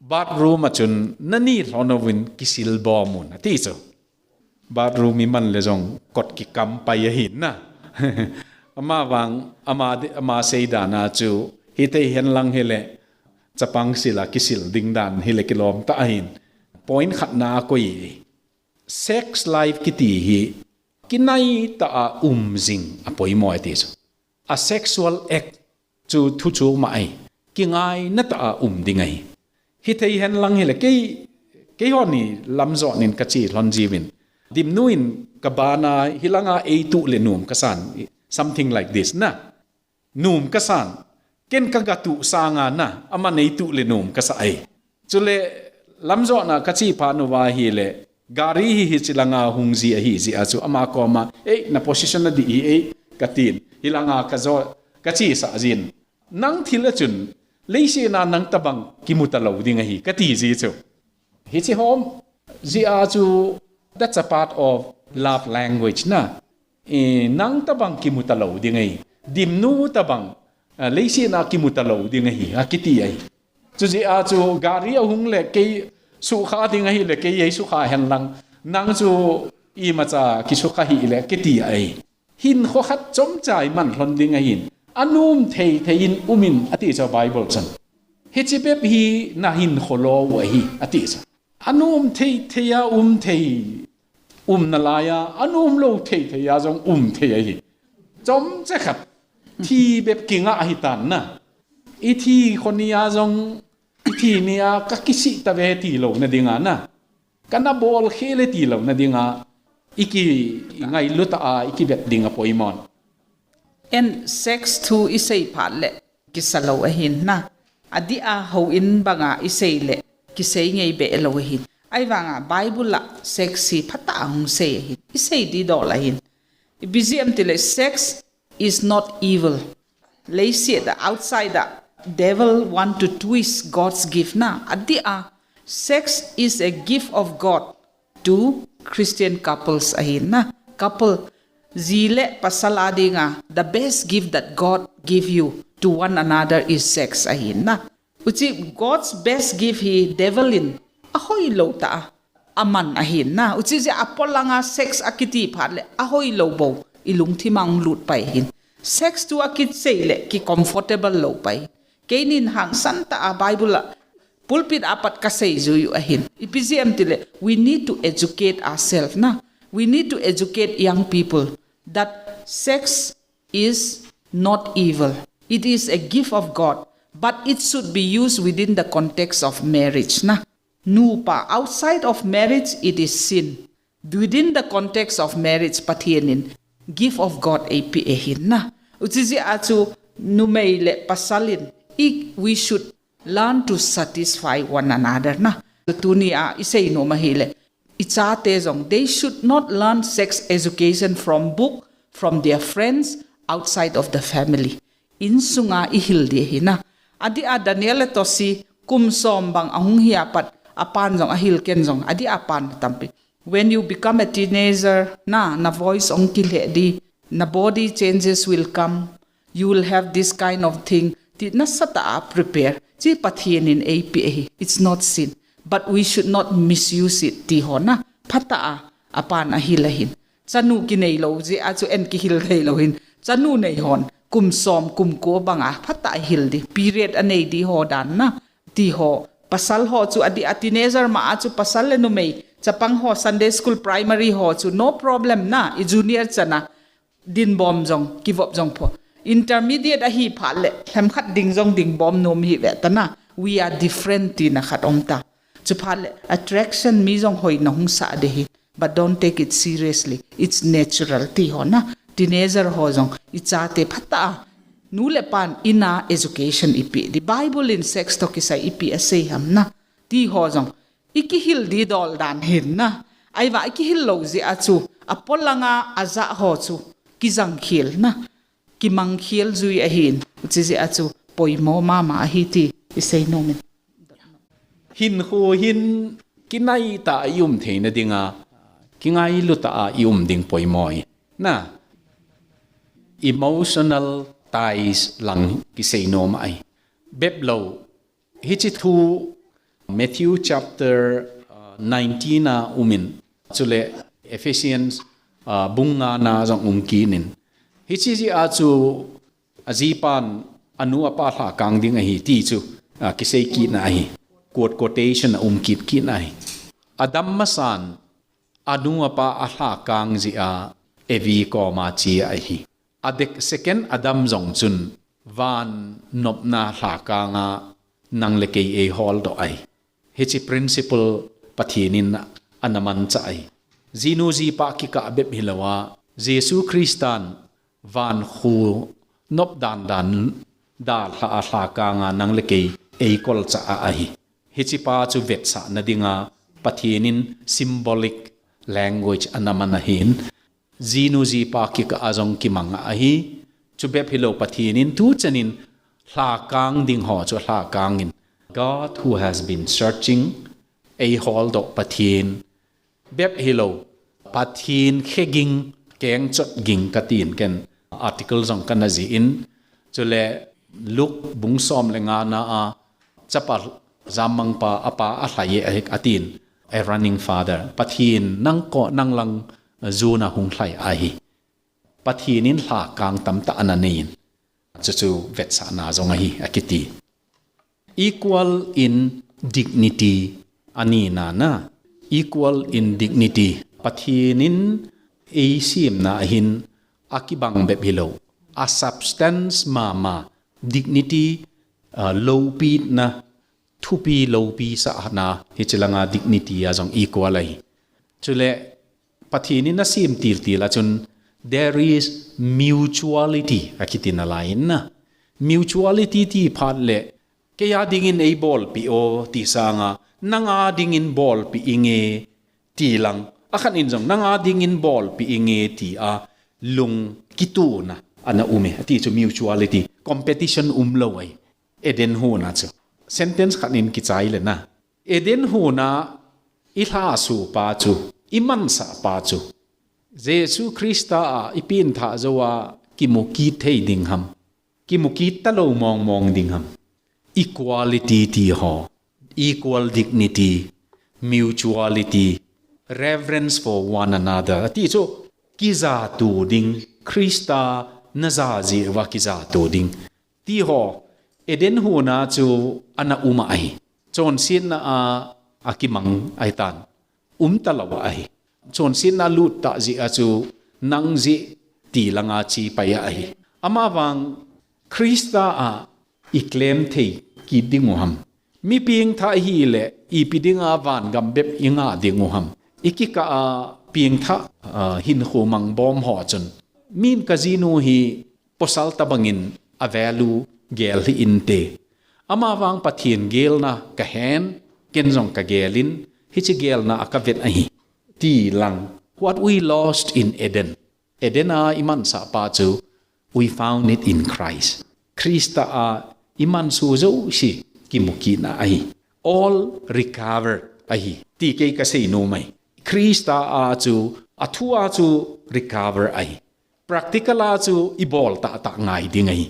bathroom a chun nani lhon uvin kisil bom un ati chu. Bathroom iman le jong kot kikam pai ahin na. Ama vang, ama, ama sei dan a chu, hithei hen lang hile, chapang sil a kisil ding dan hile kilom ta ahin. Point khat na a koi, sex life kiti hi, kinai ta a um jing a poimo ati chu. A sexual act chu thu chu ma ai, kingaina ta a um ding ai. Hithei hen lang hile kei, kei hon hi lamjot nin kachi lhon jiuvin. Dimnu in kabana hilanga eitu le nom kasan, something like this na. Nom kasan, ken kagatu sanga na, aman eitu le nom kasa ai. Chule lamjot na kachi phat uva hile, gari hi hichi langa hung ji ahi jeh a chu ama koma, ei, na position adih hi ei, katin, hilanga kajo, kachi sah jin. Nang thil a chun, leiset a nang tabang kimu talou ding ahi, kati ji chu. Hichi hom, jeh a chu, that's a part of love language na. E, nang tabang kimu talou ding ahi, dimnu tabang, a, leiset a kimu talou ding ahi, akiti ahi. Chujeh a chu gari ahung le kei sukha ding ahile kei ei sukha hen lang, nang chu imacha kisukha hih le kiti ahi. Hinkho khat chomcha iman lhon ding ahin. Anom thei thei in um in ati chu Bible chun. Hichi bep hi na hinkho lou u ahi ati chu. Anom thei thei a um thei, um nalai a, anom lou thei thei a jong um thei ahi. Chomcha khat. Thi bep kinga ahi tan na. I thi kho ni a jong, i thi ni a ka kisih ta ve ti louna ding a na. Kana bol khel e ti louna ding a. I ki, i ngailut a, i kibep ding a poimo. En sex thu i sei phat le kisa lou ahin na. Adeh a houin banga i sei le kisei ngei be lou ahin. Ahivanga Bible a sex hi phatah a hung sei ahin. I sei di dol ahin. Ipi jeh em tile sex is not evil. Leiset a, outside a, devil want to twist God's gift na. Adeh a, sex is a gift of God to Christian couples ahin na. Couple, ji le pasal a dinga, the best gift that God give you to one another is sex ahin na. Uchi God's best gift hi devil in ahoilou ta a, aman ahin na. Uchi jeh a polanga sex akiti phat le ahoilou bou i lungthim a hung lut pai ahin. Sex thu akisei le ki comfortable lou pai. Keinin hangsan ta a Bible a pulpit a pat kasei jui u ahin. Ipi jeh em tile, we need to educate ourselves na. We need to educate young people that sex is not evil. It is a gift of God, but it should be used within the context of marriage na. Nupa, outside of marriage, it is sin. Within the context of marriage, Pathen in gift of God eipeh ahin na. Uchi jeh a chu numei le pasal in, i, we should learn to satisfy one another na. Tuni a i sei nom ahile, i chate jong, they should not learn sex education from book, from their friends, outside of the family. Insunga i hil di ahi na. Adeh a Daniel le Tosi kum som bang ahung hi a pat, apan jong ahil, ken jong adeh a pan tampi. When you become a teenager, na, na voice hung kilheh di, na body changes will come, you will have this kind of thing. Ti nasatah a prepare. Chi Pathen in eipeh ahi. It's not sin. But we should not misuse it ti ho na. Phatah a, apan ahil ahin. Chanu kinei lou jeh a chu en kihil thei lou hin. Chanu nei hon, kum som, kum ko banga, phatah a hil di. Period anei di ho dan na. Ti ho, pasal ho chu adeh a teenager ma a chu pasal le numei, chapang ho Sunday school primary ho chu no problem na, i junior chana, dinbom jong, kivop jong pho. Intermediate ahi phat le, lhemkhat ding jong dingbom nom hi ve ta na, we are different tina khat um ta. Chuphat le, attraction mi jong hoina hung sah de hi. But don't take it seriously. It's natural ti ho na. Teenager ho jong i chate phatah a. Nu le pan in a education ipeh di. Bible in sex toh kisai ipi asei ham na. Ti ho jong. I kihil di dol dan hin na. Ahivang i kihil lou jeh a chu. Apolanga ajah ho chu. Kijang khel na. Kimang khel jui ahin. Uchi jeh a chu. Poimo mama ahi ti. I sei nom in. Hinkho hin kinai tah a i um theina dinga, kingailu tah a i um ding poimo ahi. Na, emotional ties lang kisei nom ahi. Bep lou, hiche thu Matthew chapter, uh, nineteen a um in, chule Ephesians, uh, bung nga na jong um kit in. Hiche jeh a chu ajipan anu apa lhakang ding ahi ti chu, uh, kisei kit na ahi. Quote, quotation a um kit kit na ahi. Adam masan anu apa alhakang jeh a Evi koma che ahi. A dek second Adam jong chun van nopna lhakang a nang le kei eihol doh ahi. Hiche principle Pathen in ana manchah ahi. Jinu jipa kikah bep hilou a, Jesu Christan van khu nop dan dan dalha a lhakang a nang le kei eikolchah a ahi. Hiche pa chu vetsahna dinga Pathen in symbolic language ana man ahin. Jinu jipa kikah a jong kimang ahi. Chu bep hilou Pathen in tuchan in lhakang ding ho chu lhakang in. God who has been searching, eihol doh Pathen. Bep hilou, Pathen khe ging, kengchot ging katin ken article jong kana jih in. Chule Luke bung som le nga na a chapa jammang pa apa alhai e atin, a running father. Pathen nang ko nang lang jun a hung lhai ahi. Pathen in lhakang tamtah ana nei in. Chuchu vetsahna jong ahi akiti. Equal in dignity ani na na. Equal in dignity. Pathen in eisemna ahin akibang bep hilou. A substance mama dignity, uh, loupina, thupi lopi sahna hiche langa dignity a jong equal ahi. Chule Pathen in asem tiltil a chun there is mutuality akiti nalai in na. Mutuality ti phat le kei a dingin eibolpeh o ti sanga nang a dingin bolpeh inge ti lang. Akhat in jong nang a dingin bolpeh inge ti a lung kituna ana um e. Ati chu mutuality, competition umlou ahi. Eden huna chu. Sentence khat in kichai le na. Eden huna i lhasuh pa chu, i mansah pa chu Jesu Christa a i pengthah jou a kimu kit thei ding ham? Kimu kit talou mong mong ding ham? Equality ti ho, equal dignity, mutuality, reverence for one another. Ati chu kijatu ding, Christa naja jeh uva kijatu ding. Ti ho, Eden huna chu ana um ahi. Chonsetna a, akimang ahitan. Um talou ahi. Chonsetna lut tah jeh a chu nang jeh ti langa che pai ahi. Amavang Christa a i claim thei kit ding u ham? Mi pengthah ihile ipi dinga vangam bep i ngah ding u ham? I kikah a pengthah, ah, hinkho mangbom ho chun, min kajinu hi pasal tobangin a value gel hih inte. Amavang Pathen gelna kahen, ken jong kagel in, hiche gelna a kavet ahi. Ti lang, what we lost in Eden. Eden a i mansah pa chu, we found it in Christ. Christa a i mansuh jouse kimu kitna ahi. All recovered ahi. Ti kei kasei nom ahi. Christa a chu, a thu a chu recover ahi. Practical a chu i bol tahtah ngai ding ahi.